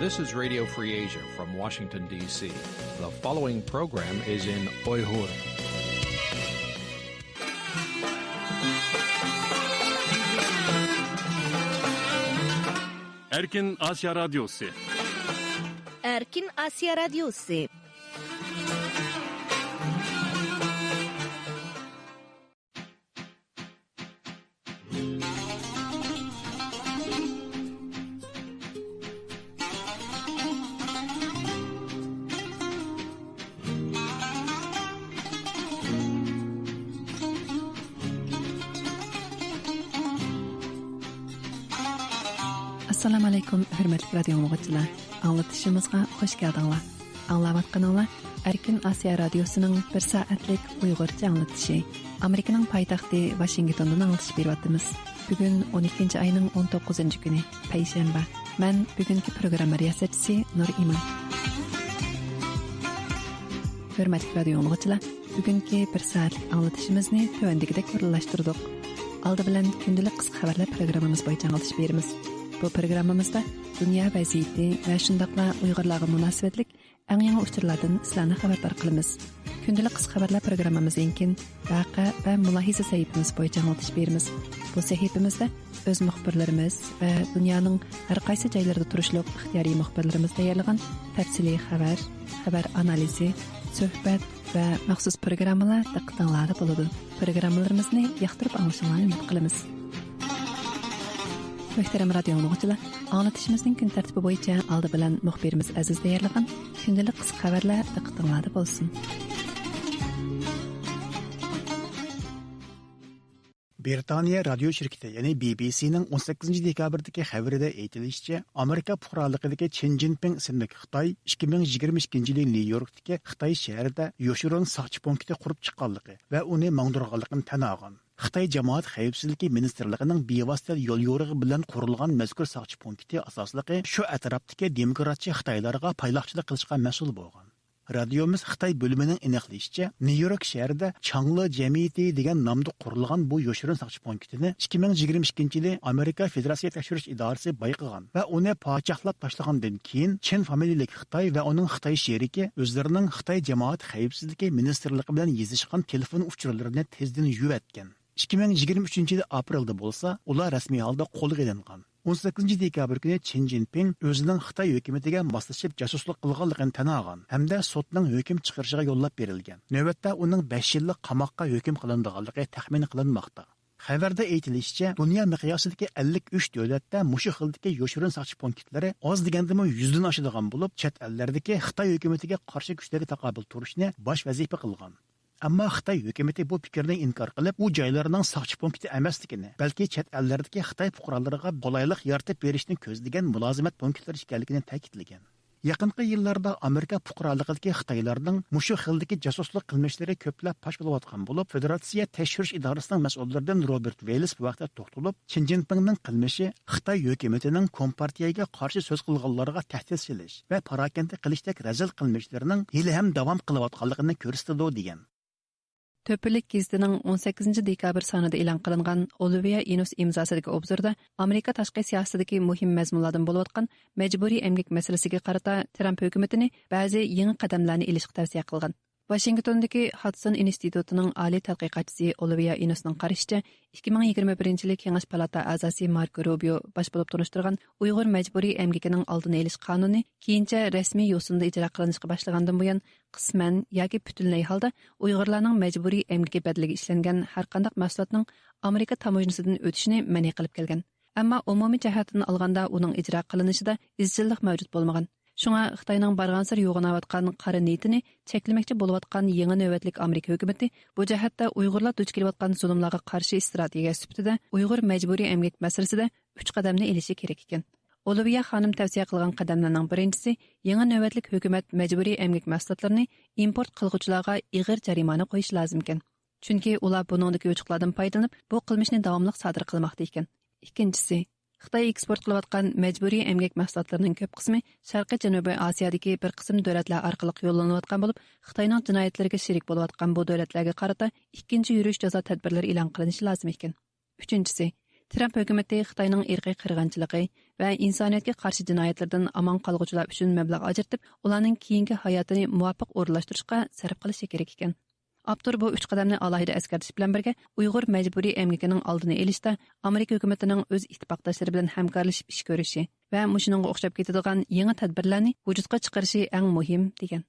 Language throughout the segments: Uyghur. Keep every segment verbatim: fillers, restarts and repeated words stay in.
This is Radio Free Asia from Washington, D C. The following program is in Uyghur. Erkin Asya Radyosu. Erkin Asya Radyosu. ئەسسالامۇ ئەلەيكۇم، ھۆرمەتلىك رادىيو ئاڭلىغۇچىلار. ئاڭلىتىشىمىزغا خۇش كەلدىڭلار. ئاڭلاۋاتقىنىڭلار ئەركىن ئاسىيا رادىيوسىنىڭ بىر سائەتلىك ئۇيغۇرچە ئاڭلىتىشى. ئامېرىكىنىڭ پايتەختى ۋاشىنگتوندىن ئاڭلىتىش بېرىۋاتىمىز. بۈگۈن ئون ئىككىنچى ئاينىڭ ئون توققۇزىنچى كۈنى، پەيشەنبە. مەن بۈگۈنكى پروگرامما رىياسەتچىسى نۇر ئىمان. ھۆرمەتلىك رادىيو ئاڭلىغۇچىلار، بۈگۈنكى بىر سائەتلىك ئاڭلىتىشىمىزنى تۆۋەندىكىدەك ئورۇنلاشتۇردۇق. ئالدى بىلەن كۈندىلىك قىسقا خەۋەرلەر پروگراممىمىز بويىچە ئاڭلىتىش بېرىمىز. بۇ پروگراممىمىزدا دۇنيا ۋەزىيىتى ۋە شۇنداقلا ئۇيغۇرلارغا مۇناسىۋەتلىك ئەڭ يېڭى ئۇچۇرلاردىن سىلەرنى خەۋەردار قىلىمىز. كۈندىلىك قىسقا خەۋەرلەر پروگراممىمىزدىن كېيىن ۋەقە ۋە مۇلاھىزە سەھىپىمىز بويىچە ئاڭلىتىش بېرىمىز. بۇ سەھىپىمىزدە ئۆز مۇخبىرلىرىمىز ۋە دۇنيانىڭ ھەر قايسى جايلىرىدا تۇرۇشلۇق ئىختىيارىي مۇخبىرلىرىمىز تەييارلىغان تەپسىلىي خەۋەر، خەۋەر ئانالىزى، سۆھبەت ۋە مەخسۇس پروگراممىلار دىققىتىڭلاردا بولىدۇ. پروگراممىلىرىمىزنى ياقتۇرۇپ ئاڭلىشىڭلارنى ئۈمىد قىلىمىز. مۆھتەرەم رادىيو ئاڭلىغۇچىلار، ئاڭلىتىشىمىزنىڭ كۈن تەرتىپى بويىچە ئالدى بىلەن مۇخبىرىمىز ئەزىز تەييارلىغان كۈندىلىك قىسقا خەۋەرلەر دىققىتىڭلاردا بولسۇن. بىرىتانىيە رادىيو شىركىتى، يەنى بى بى سىنىڭ ئون سەككىزىنچى دېكابىردىكى خەۋىرىدە ئېيتىلىشىچە، ئامېرىكا پۇقرالىقىدىكى چېن جىنپىڭ ئىسىملىك خىتاي ئىككى مىڭ يىگىرمە ئىككىنچى يىلى نيۇ يوركتىكى خىتاي شەھىرىدە يوشۇرۇن ساقچى پونكىتى قۇرۇپ چىققانلىقى ۋە ئۇنى ماڭدۇرغانلىقىنى تەن ئالغان. خىتاي جامائەت خەۋپسىزلىكى مىنىستىرلىقىنىڭ بىۋاسىتە يوليورۇقى بىلەن قۇرۇلغان مەزكۇر ساقچى پونكىتى ئاساسلىقى شۇ ئەتراپتىكى دېموكراتچى خىتايلارغا پايلاقچىلىق قىلىشقا مەسئۇل بولغان. رادىيومىز خىتاي بۆلۈمىنىڭ ئېنىقلىشىچە، نيۇ يورك شەھىرىدە چاڭلى جەمئىيىتى دېگەن نامدا قۇرۇلغان بۇ يوشۇرۇن ساقچى پونكىتىنى ئىككى مىڭ يىگىرمە ئىككىنچى يىلى ئامېرىكا فېدېراتسىيە تەكشۈرۈش ئىدارىسى بايقىغان ۋە ئۇنى پاچاقلاپ تاشلىغاندىن كېيىن، چېن فامىلىلىك خىتاي ۋە ئۇنىڭ خىتاي شېرىكى ئۆزلىرىنىڭ خىتاي جامائەت خەۋپسىزلىكى مىنىستىرلىقى بىلەن يېزىشقان تېلېفون ئۇچۇرلىرىنى تېزدىن يۇيۇۋەتكەن. ئىككى مىڭ يىگىرمە ئۈچىنچى يىلى ئاپرېلدا بولسا، ئۇلار رەسمىي ھالدا قولغا ئېلىنغان. ئون سەككىزىنچى دېكابىر كۈنى چېن جىنپىڭ ئۆزىنىڭ خىتاي ھۆكۈمىتىگە ماسلىشىپ جاسۇسلۇق قىلغانلىقىنى تەن ئالغان ھەمدە سوتنىڭ ھۆكۈم چىقىرىشىغا يوللاپ بېرىلگەن. نۆۋەتتە ئۇنىڭ بەش يىللىق قاماققا ھۆكۈم قىلىنىدىغانلىقى تەخمىن قىلىنماقتا. خەۋەردە ئېيتىلىشىچە، دۇنيا مىقياسىدىكى ئەللىك ئۈچ دۆلەتتە مۇشۇ خىلدىكى يوشۇرۇن ساقچى پونكىتلىرى ئاز دېگەندىمۇ يۈزدىن ئاشىدىغان بولۇپ، چەت ئەللەردىكى خىتاي ھۆكۈمىتىگە قارشى كۈچلەرگە تاقابىل تۇرۇشنى باش ۋەزىپە قىلغان. ئەمما خىتاي ھۆكۈمىتى بۇ پىكىرنى ئىنكار قىلىپ، ئۇ جايلارنىڭ ساقچى پونكىتى ئەمەسلىكىنى، بەلكى چەت ئەللەردىكى خىتاي پۇقرالىرىغا قولايلىق يارىتىپ بېرىشنى كۆزلىگەن مۇلازىمەت پونكىتلىرى ئىكەنلىكىنى تەكىتلىگەن. يېقىنقى يىللاردا ئامېرىكا پۇقرالىقىدىكى خىتايلارنىڭ مۇشۇ خىلدىكى جاسۇسلۇق قىلمىشلىرى كۆپلەپ پاش بولۇۋاتقان بولۇپ، فېدېراتسىيە تەكشۈرۈش ئىدارىسىنىڭ مەسئۇللىرىدىن روبېرت ۋېيلس بۇ ھەقتە توختىلىپ، شىن جىنپىڭنىڭ قىلمىشى خىتاي ھۆكۈمىتىنىڭ كومپارتىيەگە قارشى سۆز قىلغانلارغا تەھدىت سېلىش ۋە پاراكەندە قىلىشتەك رەزىل قىلمىشلىرىنىڭ ھېلىھەم داۋام قىلىۋاتقانلىقىنى كۆرسىتىدۇ، دېگەن. تۆپىلىك گېزىتىنىڭ ئون سەككىزىنچى دېكابىر سانىدا ئېلان قىلىنغان ئولىۋىيە ئىنۇس ئىمزاسىدىكى ئوبزوردا ئامېرىكا تاشقى سىياسىتىدىكى مۇھىم مەزمۇنلاردىن بولۇۋاتقان مەجبۇرىي ئەمگەك مەسىلىسىگە قارىتا ترامپ ھۆكۈمىتىنى بەزى يېڭى قەدەملەرنى ئېلىشقا تەۋسىيە قىلغان. ۋاشىنگتوندىكى خادسون ئىنستىتۇتىنىڭ ئالىي تەتقىقاتچىسى ئولىۋىيا ئىنوسنىڭ قارىشىچە، ئىككى مىڭ يىگىرمە بىرىنچى يىلى كېڭەش پالاتا ئەزاسى ماركو روبىيو باش بولۇپ تونۇشتۇرغان ئۇيغۇر مەجبۇرىي ئەمگىكىنىڭ ئالدىنى ئېلىش قانۇنى كېيىنچە رەسمىي يوسۇندا ئىجرا قىلىنىشقا باشلىغاندىن بۇيان، قىسمەن ياكى پۈتۈنلەي ھالدا ئۇيغۇرلارنىڭ مەجبۇرىي ئەمگىكى بەدىلىگە ئىشلەنگەن ھەرقانداق مەھسۇلاتنىڭ ئامېرىكا تاموژنىسىدىن ئۆتۈشىنى مەنئى قىلىپ كەلگەن. ئەمما ئومۇمىي جەھەتتىن ئالغاندا، ئۇنىڭ ئىجرا قىلىنىشىدا ئىزچىللىق مەۋجۇت بولمىغان. شۇڭا خىتاينىڭ بارغانسېرى يوغىناۋاتقان قارا نىيىتىنى چەكلىمەكچى بولۇۋاتقان يېڭى نۆۋەتلىك ئامېرىكا ھۆكۈمىتى بۇ جەھەتتە ئۇيغۇرلار دۇچ كېلىۋاتقان زۇلۇملارغا قارشى ئىستراتېگىيە سۈپىتىدە ئۇيغۇر مەجبۇرىي ئەمگەك مەسىلىسىدە ئۈچ قەدەمنى ئېلىشى كېرەك ئىكەن. ئولىۋىيا خانىم تەۋسىيە قىلغان قەدەملەرنىڭ بىرىنچىسى، يېڭى نۆۋەتلىك ھۆكۈمەت مەجبۇرىي ئەمگەك مەھسۇلاتلىرىنى ئىمپورت قىلغۇچىلارغا ئېغىر جەرىمانە قويۇشى لازىمكەن. چۈنكى ئۇلار بۇنىڭدىكى ئوچۇقلاردىن پايدىلىنىپ، بۇ قىلمىشنى داۋاملىق سادىر قىلماقتا ئىكەن. ئىككىنچىسى، خىتاي ئېكسپورت قىلىۋاتقان مەجبۇرىي ئەمگەك مەھسۇلاتلىرىنىڭ كۆپ قىسمى شەرقىي جەنۇبىي ئاسىيادىكى بىر قىسىم دۆلەتلەر ئارقىلىق يوللىنىۋاتقان بولۇپ، خىتاينىڭ جىنايەتلىرىگە شېرىك بولۇۋاتقان بۇ دۆلەتلەرگە قارىتا ئىككىنچى يۈرۈش جازا تەدبىرلىرى ئېلان قىلىنىشى لازىم ئىكەن. ئۈچىنچىسى، ترامپ ھۆكۈمىتى خىتاينىڭ ئىرقىي قىرغىنچىلىقى، ۋە ئىنسانىيەتكە قارشى جىنايەتلىرىدىن ئامان قالغۇچىلار ئۈچۈن مەبلەغ ئاجرىتىپ، ئۇلارنىڭ كېيىنكى ھاياتىنى مۇۋاپىق ئورۇنلاشتۇرۇشقا سەرپ قىلىشى كېرەك ئىكەن. ئاپتور بۇ ئۈچ قەدەمنى ئالاھىدە ئەسكەرتىش بىلەن بىرگە، ئۇيغۇر مەجبۇرىي ئەمگىكىنىڭ ئالدىنى ئېلىشتا ئامېرىكا ھۆكۈمىتىنىڭ ئۆز ئىتتىپاقداشلىرى بىلەن ھەمكارلىشىپ ئىش كۆرۈشى ۋە مۇشۇنىڭغا ئوخشاپ كېتىدىغان يېڭى تەدبىرلەرنى ۋۇجۇدقا چىقىرىشى ئەڭ مۇھىم، دېگەن.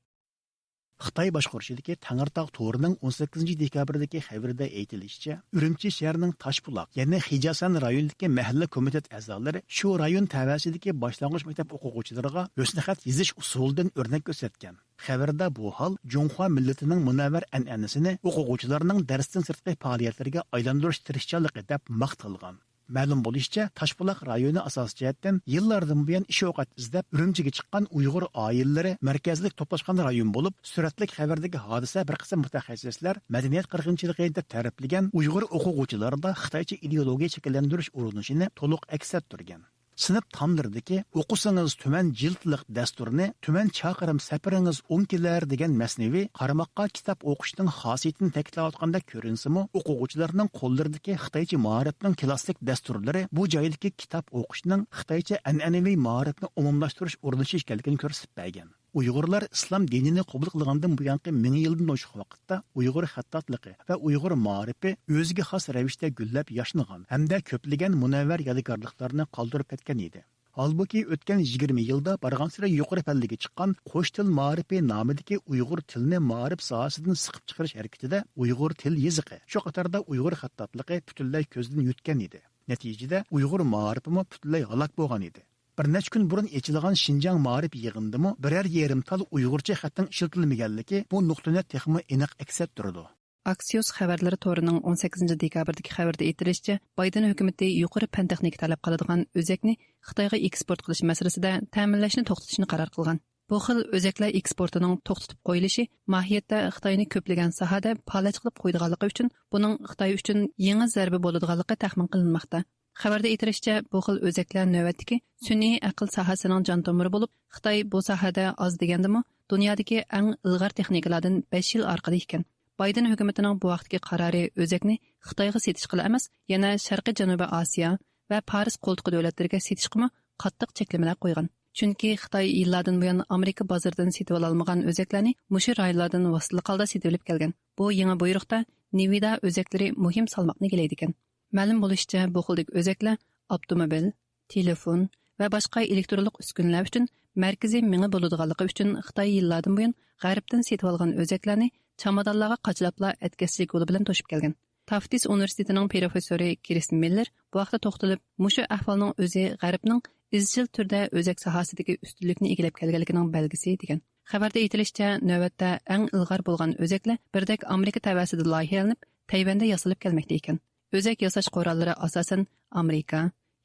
خىتاي باشقۇرۇشىدىكى تەڭرىتاغ تورىنىڭ ئون سەككىزىنچى دېكابىردىكى خەۋىرىدە ئېيتىلىشىچە، ئۈرۈمچى شەھىرىنىڭ تاشبۇلاق، يەنى خىجاسەن رايونىدىكى مەھەللە كومىتېت ئەزالىرى شۇ رايون تەۋەسىدىكى باشلانغۇچ مەكتەپ ئوقۇغۇچىلىرىغا ھۆسنخەت يېزىش ئۇسۇلىدىن ئۆرنەك كۆرسەتكەن. خەۋەردە بۇ ھال جۇڭخۇا مىللىتىنىڭ مۇنەۋۋەر ئەنئەنىسىنى ئوقۇغۇچىلارنىڭ دەرستىن سىرتقى پائالىيەتلىرىگە ئايلاندۇرۇش تىرىشچانلىقى دەپ ماختالغان. مەلۇم بولۇشىچە، تاشبۇلاق رايونى ئاساسىي جەھەتتىن يىللاردىن بۇيان ئىش-ئوقەت ئىزدەپ ئۈرۈمچىگە چىققان ئۇيغۇر ئائىلىلىرى مەركەزلىك توپلاشقان رايون بولۇپ، سۈرەتلىك خەۋەردىكى ھادىسە بىر قىسىم مۇتەخەسسىسلەر مەدەنىيەت قىرغىنچىلىقى دەپ تەرىپلىگەن ئۇيغۇر ئوقۇغۇچىلاردا خىتايچە ئىدېئولوگىيە شەكىللەندۈرۈش ئۇرۇنۇشىنى تولۇق ئەكس ئەتتۈرگەن. سىنىپ تاملىرىدىكى «ئوقۇسىڭىز تۈمەن جىلدلىق دەستۇرنى، تۈمەن چاقىرىم سەپىرىڭىز ئوڭ كېلەر» دېگەن مەسنىۋى قارىماققا كىتاب ئوقۇشنىڭ خاسىيىتىنى تەكىتلەۋاتقاندەك كۆرۈنسىمۇ، ئوقۇغۇچىلارنىڭ قوللىرىدىكى خىتايچە مائارىپنىڭ كىلاسسىك دەستۇرلىرى بۇ جايدىكى كىتاب ئوقۇشنىڭ خىتايچە ئەنئەنىۋى مائارىپنى ئومۇملاشتۇرۇش ئۇرۇنۇشى ئىكەنلىكىنى كۆرسىتىپ بەرگەن. ئۇيغۇرلار ئىسلام دىنىنى قوبۇل قىلغاندىن بۇيانقى مىڭ يىلدىن ئوشۇق ۋاقىتتا ئۇيغۇر خەتتاتلىقى ۋە ئۇيغۇر مائارىپى ئۆزىگە خاس رەۋىشتە گۈللەپ ياشنىغان ھەمدە كۆپلىگەن مۇنەۋۋەر يادىكارلىقلارنى قالدۇرۇپ كەتكەن ئىدى. ھالبۇكى، ئۆتكەن يىگىرمە يىلدا بارغانسېرى يۇقىرى پەللىگە چىققان قوش تىل مائارىپى نامىدىكى ئۇيغۇر تىلىنى مائارىپ ساھەسىدىن سىقىپ چىقىرىش ھەرىكىتىدە ئۇيغۇر تىل يېزىقى، شۇ قاتاردا ئۇيغۇر خەتتاتلىقى پۈتۈنلەي كۆزدىن يۆتكەن ئىدى. نەتىجىدە، ئۇيغۇر مائارىپىمۇ پۈتۈنلەي ھالاك بولغان ئىدى. بىر نەچچە كۈن بۇرۇن ئېچىلغان شىنجاڭ مائارىپ يىغىنىدىمۇ بىرەر يېرىم تال ئۇيغۇرچە خەتنىڭ ئىشلىتىلمىگەنلىكى بۇ نۇقتىنى تېخىمۇ ئېنىق ئەكس ئەتتۈرىدۇ. ئاكسىيوس خەۋەرلىرى تورىنىڭ ئون سەككىزىنچى دېكابىردىكى خەۋىرىدە ئېيتىلىشىچە، بايدېن ھۆكۈمىتى يۇقىرى پەن تېخنىكا تەلەپ قىلىدىغان ئۆزەكنى خىتايغا ئېكسپورت قىلىش مەسىلىسىدە تەمىنلەشنى توختىتىشنى قارار قىلغان. بۇ خىل ئۆزەكلەر ئېكسپورتىنىڭ توختىتىپ قويۇلۇشى ماھىيەتتە خىتاينى كۆپلىگەن ساھەدە پالەچ قىلىپ قويىدىغانلىقى ئۈچۈن، بۇنىڭ خىتاي ئۈچۈن يېڭى زەربە بولىدىغانلىقى تەخمىن قىلىنماقتا. خەۋەردە ئېيتىلىشىچە، بۇ خىل ئۆزەكلەر نۆۋەتتىكى سۈنئىي ئەقىل ساھەسىنىڭ جان تومۇرى بولۇپ، خىتاي بۇ ساھەدە ئاز دېگەندىمۇ دۇنيادىكى ئەڭ ئىلغار تېخنىكىلاردىن بەش يىل ئارقىدا ئىكەن. بايدېن ھۆكۈمىتىنىڭ بۇ ھەقتىكى قارارى ئۆزەكنى خىتايغا سېتىشقىلا ئەمەس، يەنە شەرقىي جەنۇبىي ئاسىيا ۋە پارس قولتۇقى دۆلەتلىرىگە سېتىشقىمۇ قاتتىق چەكلىمىلەر قويغان. چۈنكى خىتاي يىللاردىن بۇيان ئامېرىكا بازىرىدىن سېتىۋالالمىغان ئۆزەكلەرنى مۇشۇ رايونلاردىن ۋاسىتىلىك ھالدا سېتىۋېلىپ كەلگەن. بۇ يېڭى بۇيرۇقتا نىۋىدا ئۆزەكلىرى مۇھىم سالماقنى ئىگىلەيدىكەن. مەلۇم بولۇشىچە، بۇ خىلدىكى ئۆزەكلەر ئاپتوموبىل، تېلېفون ۋە باشقا ئېلېكترونلۇق ئۈسكۈنىلەر ئۈچۈن مەركىزىي مېڭە بولىدىغانلىقى ئۈچۈن خىتاي يىللاردىن بۇيان غەربتىن سېتىۋالغان ئۆزەكلەرنى چامادانلارغا قاچىلاپلا ئەتكەسچىلىك يولى بىلەن توشۇپ كەلگەن. تافتىس ئۇنىۋېرسىتېتىنىڭ پروفېسسورى كرىس مىللېر بۇ ھەقتە توختىلىپ، مۇشۇ ئەھۋالنىڭ ئۆزى غەربنىڭ ئىزچىل تۈردە ئۆزەك ساھەسىدىكى ئۈستۈنلۈكنى ئىگىلەپ كەلگەنلىكىنىڭ بەلگىسى، دېگەن. خەۋەردە ئېيتىلىشىچە، نۆۋەتتە ئەڭ ئىلغار بولغان ئۆزەكلەر بىردەك ئامېرىكا تەۋەسىدە لايىھەلىنىپ، تەيۋەندە ياسىلىپ كەلمەكتە ئىكەن. ئۆزەك ياساش قوراللىرى ئاساسەن ئامېرىكا،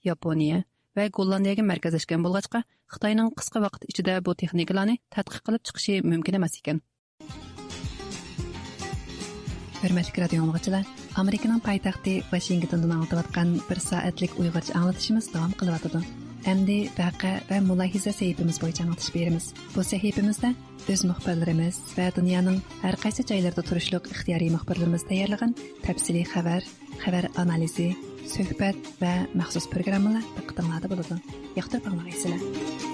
ياپونىيە ۋە گوللاندىيەگە مەركەزلەشكەن بولغاچقا، خىتاينىڭ قىسقا ۋاقىت ئىچىدە بۇ تېخنىكىلارنى تەتقىق قىلىپ چىقىشى مۇمكىن ئەمەس ئىكەن. ھۆرمەتلىك رادىيو ئاڭلىغۇچىلار، ئامېرىكىنىڭ پايتەختى ۋاشىنگتوندىن ئاڭلىتىۋاتقان بىر سائەتلىك ئۇيغۇرچە ئاڭلىتىشىمىز داۋام قىلىۋاتىدۇ. ئەمدى ۋەقە ۋە مۇلاھىزە سەھىپىمىز بويىچە ئاڭلىتىش بېرىمىز. بۇ سەھىپىمىزدە ئۆز مۇخبىرلىرىمىز ۋە دۇنيانىڭ ھەر قايسى جايلىرىدا تۇرۇشلۇق ئىختىيارىي مۇخبىرلىرىمىز تەييارلىغان تەپسىلىي خەۋەر، خەۋەر ئانالىزى، سۆھبەت ۋە مەخسۇس پروگراممىلار دىققىتىڭلاردا بولىدۇ. ياقتۇرۇپ ئاڭلاڭلار.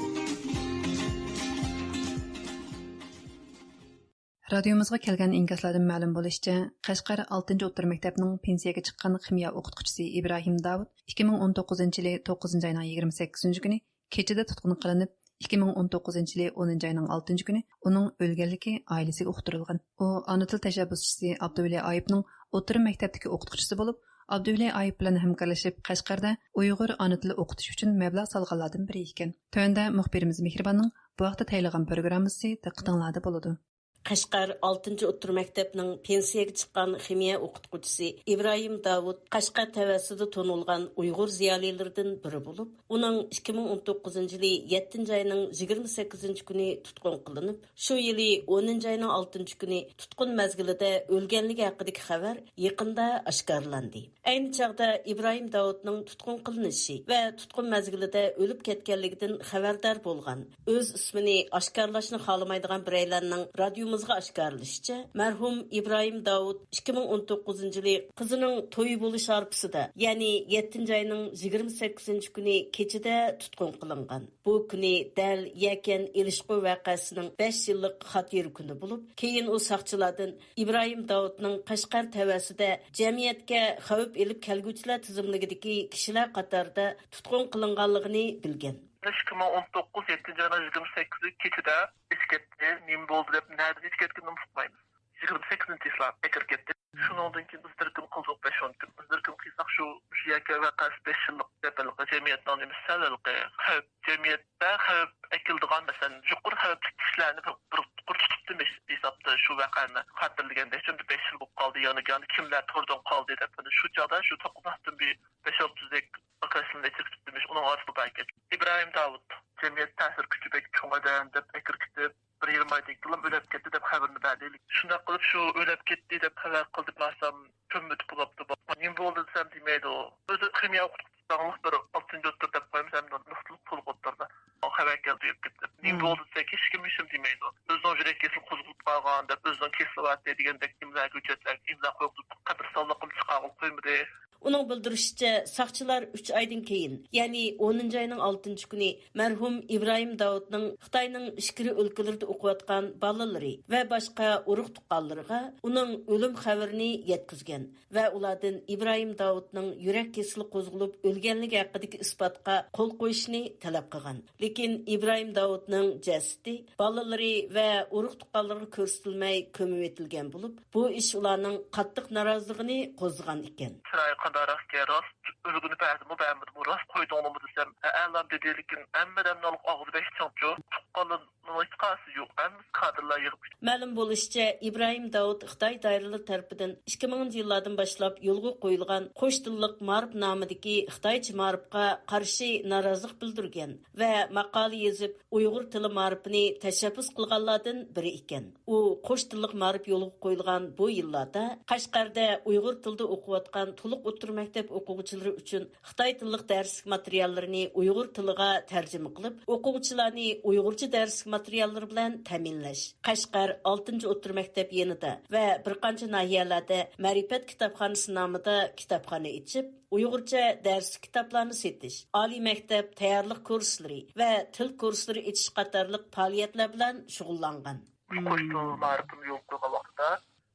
رادىيومىزغا كەلگەن ئىنكاسلاردىن مەلۇم بولۇشىچە، قەشقەر ئالتىنچى ئوتتۇرا مەكتەپنىڭ پېنسىيەگە چىققان خىمىيە ئوقۇتقۇچىسى ئىبراھىم داۋۇت ئىككى مىڭ ئون توققۇزىنچى يىلى توققۇزىنچى ئاينىڭ يىگىرمە سەككىزىنچى كۈنى كېچىدە تۇتقۇن قىلىنىپ، ئىككى مىڭ ئون توققۇزىنچى يىلى ئونىنچى ئاينىڭ ئالتىنچى كۈنى ئۇنىڭ ئۆلگەنلىكى ئائىلىسىگە ئۇقتۇرۇلغان. ئۇ ئانا تىل تەشەببۇسچىسى ئابدۇۋەلى ئايۇپنىڭ ئوتتۇرا مەكتەپتىكى ئوقۇتقۇچىسى بولۇپ، ئابدۇۋەلى ئايۇپ بىلەن ھەمكارلىشىپ قەشقەردە ئۇيغۇر ئانا تىلى ئوقۇتۇش ئۈچۈن مەبلەغ سالغانلاردىن بىرى ئىكەن. تۆۋەندە مۇخبىرىمىز مېھرىباننىڭ بۇ ھەقتە تەييارلىغان پروگراممىسى دىققىتىڭلاردا بولىدۇ. قەشقەر ئالتىنچى ئوتتۇرا مەكتەپنىڭ پېنسىيەگە چىققان خىمىيە ئوقۇتقۇچىسى ئىبراھىم داۋۇت قەشقەر تەۋەسىدە تونۇلغان ئۇيغۇر زىيالىيلىرىدىن بىرى بولۇپ، ئۇنىڭ ئىككى مىڭ ئون توققۇزىنچى يىلى يەتتىنچى ئاينىڭ يىگىرمە سەككىزىنچى كۈنى تۇتقۇن قىلىنىپ، شۇ يىلى ئونىنچى ئاينىڭ ئالتىنچى كۈنى تۇتقۇن مەزگىلىدە ئۆلگەنلىكى ھەققىدىكى خەۋەر يېقىندا ئاشكارىلاندى. ئەينى چاغدا ئىبراھىم داۋۇتنىڭ تۇتقۇن قىلىنىشى ۋە تۇتقۇن مەزگىلىدە ئۆلۈپ كەتكەنلىكىدىن خەۋەردار بولغان، ئۆز ئىسمىنى ئاشكارىلاشنى خالىمايدىغان بىرەيلەننىڭ رادىيو ئاشكارىلىشىچە، مەرھۇم ئىبراھىم داۋۇت ئىككى مىڭ ئون توققۇزىنچى يىلى قىزىنىڭ تويى بولۇش ھارپىسىدا، يەنى يەتتىنچى ئاينىڭ يىگىرمە سەككىزىنچى كۈنى كېچىدە تۇتقۇن قىلىنغان. بۇ كۈنى دەل يەكەن ئېلىشقۇ ۋەقەسىنىڭ بەش يىللىق خاتىرە كۈنى بولۇپ، كېيىن ئۇ ساقچىلاردىن ئىبراھىم داۋۇتنىڭ قەشقەر تەۋەسىدە جەمئىيەتكە خەۋپ ئېلىپ كەلگۈچىلەر تىزىملىكىدىكى كىشىلەر قاتارىدا تۇتقۇن قىلىنغانلىقىنى بىلگەن. ئىككى مىڭ ئون توققۇز يەتتىنچى ئاينىڭ يىگىرمە سەككىزى كېچىدە ئېچىپ كەتتى. نېمە بولدى دەپ، نەدىن ئېچىپ كەتكىنىنى ئۇقمايمىز. يىگىرمە سەككىزىنچى چىسلا ئەكىرىپ كەتتى. شۇنىڭدىن كېيىن بىز بىر كۈن قىلدۇق، بەش ئون كۈن. بىز بىر كۈن قىلساق، شۇ، شۇ يەكەن ۋەقەسى بەش يىللىق دەپ، ھېلىقى جەمئىيەتنىڭ نېمىسى سەل ھېلىقى خەۋپ، جەمئىيەتتە خەۋپ ئەكېلىدىغان، مەسىلەن، يۇقىرى خەۋپلىك كىشىلەرنى بىر، بىر، بىر تۇتۇپتىمىش ھېسابتا شۇ ۋەقەنى خاتىرىلىگەندە، شۇنداق بەش يىل بولۇپ قالدى، يەنە، يەنە كىملەر توردىن قالدى دەپ، مانا شۇ چاغدا شۇ توققۇز ئاتتىن بىر بەش ئالتە يۈزدەك ئاكاشلىرىنى ئېچىرىپ كەتتىمىش. ئۇنىڭ ئارىسىدا بار ئىكەن. ئىبراھىم داۋۇت، جەمئىيەت تەسىر كۈچى بەك چوڭ ئادەم دەپ ئەكىرىپ كېتىپ، بىر يېرىم ئايدىن كېيىنلا ئۆلۈپ كەتتى دەپ خەۋىرىنى بەردى. شۇنداق قىلىپ، شۇ ئۆلۈپ كەتتى دەپ خەۋەر قىلدى، بارسام، كۆممىتىپ بولاپتۇ. نېمە بولدى دېسەم، دېمەيدۇ. ئۆزى خىمىيە ئوقۇتقۇچىسى، بىر ئالتىنچى ئوتتۇرا دەپ قويىمىز، ھەم نۇقتىلىق تولۇق ئوتتۇرىدا. خەۋەر كەلدى، ئۆلۈپ كەتتى. نېمە بولدى دېسەك، ھېچكىم ھېچنېمە دېمەيدۇ. ئۆزىنىڭ يۈرەك كېسىلى قوزغىلىپ قالغان دەپ، ئۆزىنىڭ كېسىلىۋاتتى دېگەندەك ئىملا ھۆججەتلەرگە ئىملا قويغۇزۇپ، قەبرىستانلىقىمۇ چىقارغىلى قويمىدى. ئۇنىڭ بىلدۈرۈشىچە، ساقچىلار ئۈچ ئايدىن كېيىن، يەنى ئونىنچى ئاينىڭ ئالتىنچى كۈنى مەرھۇم ئىبراھىم داۋۇتنىڭ خىتاينىڭ ئىچكىرى ئۆلكىلىرىدە ئوقۇۋاتقان بالىلىرى ۋە باشقا ئۇرۇق-تۇغقانلىرىغا ئۇنىڭ ئۆلۈم خەۋىرىنى يەتكۈزگەن ۋە ئۇلاردىن ئىبراھىم داۋۇتنىڭ يۈرەك كېسىلى قوزغىلىپ ئۆلگەنلىكى ھەققىدىكى ئىسپاتقا قول قويۇشنى تەلەپ قىلغان. لېكىن ئىبراھىم داۋۇتنىڭ جەسىتى بالىلىرى ۋە ئۇرۇق-تۇغقانلىرىغا كۆرسىتىلمەي كۆمۈۋېتىلگەن بولۇپ، بۇ ئىش ئۇلارنىڭ قاتتىق نارازىلىقىنى قوزغىغان ئىكەن. چىرايى قانداقراق ئىكەن، راست ئۆلگىنى بەردىمۇ، بەرمىدىمۇ، راست قويدۇڭلىمۇ دېسەم، ھە، ئەلام دېدى، لېكىن ھەممە ئادەمنىڭ ئاغزى بەك چىڭچۇ، تۇغقانلىرىنىڭ ھېچقايسىسى يوق، ھەممىسى كادىرلار يىغىپ. مەلۇم بولۇشىچە، ئىبراھىم داۋۇت خىتاي دائىرىلىرى تەرىپىدىن ئىككى مىڭىنچى يىللاردىن باشلاپ يولغا قويۇلغان قوش تىللىق مائارىپ نامىدىكى خىتايچە مائارىپقا قارشى نارازىلىق بىلدۈرگەن ۋە ماقالە يېزىپ، ئۇيغۇر تىلى مائارىپىنى تەشەببۇس قىلغانلاردىن بىرى ئىكەن. ئۇ قوش تىللىق مائارىپ يولغا قويۇلغان بۇ يىللاردا قەشقەردە ئۇيغۇر تىلىدا ئوقۇۋاتقان تولۇق ئوتتۇرا مەكتەپ ئوقۇغۇچىلىرى ئۈچۈن خىتاي تىللىق دەرسلىك ماتېرىياللىرىنى ئۇيغۇر تىلىغا تەرجىمە قىلىپ، ئوقۇغۇچىلارنى ئۇيغۇرچە دەرسلىك ماتېرىياللىرى بىلەن تەمىنلەش، قەشقەر ئالتىنچى ئوتتۇرا مەكتەپ يېنىدا ۋە بىر قانچە ناھىيەلەردە مەرىپەت كىتابخانىسى نامىدا كىتابخانا ئېچىپ، ئۇيغۇرچە دەرسلىك كىتابلارنى سېتىش، ئالىي مەكتەپ تەييارلىق كۇرسلىرى ۋە تىل كۇرسلىرى ئېچىش قاتارلىق پائالىيەتلەر بىلەن شۇغۇللانغان. قوش تىل مائارىپىنى يولغا قويغان ۋاقتىدا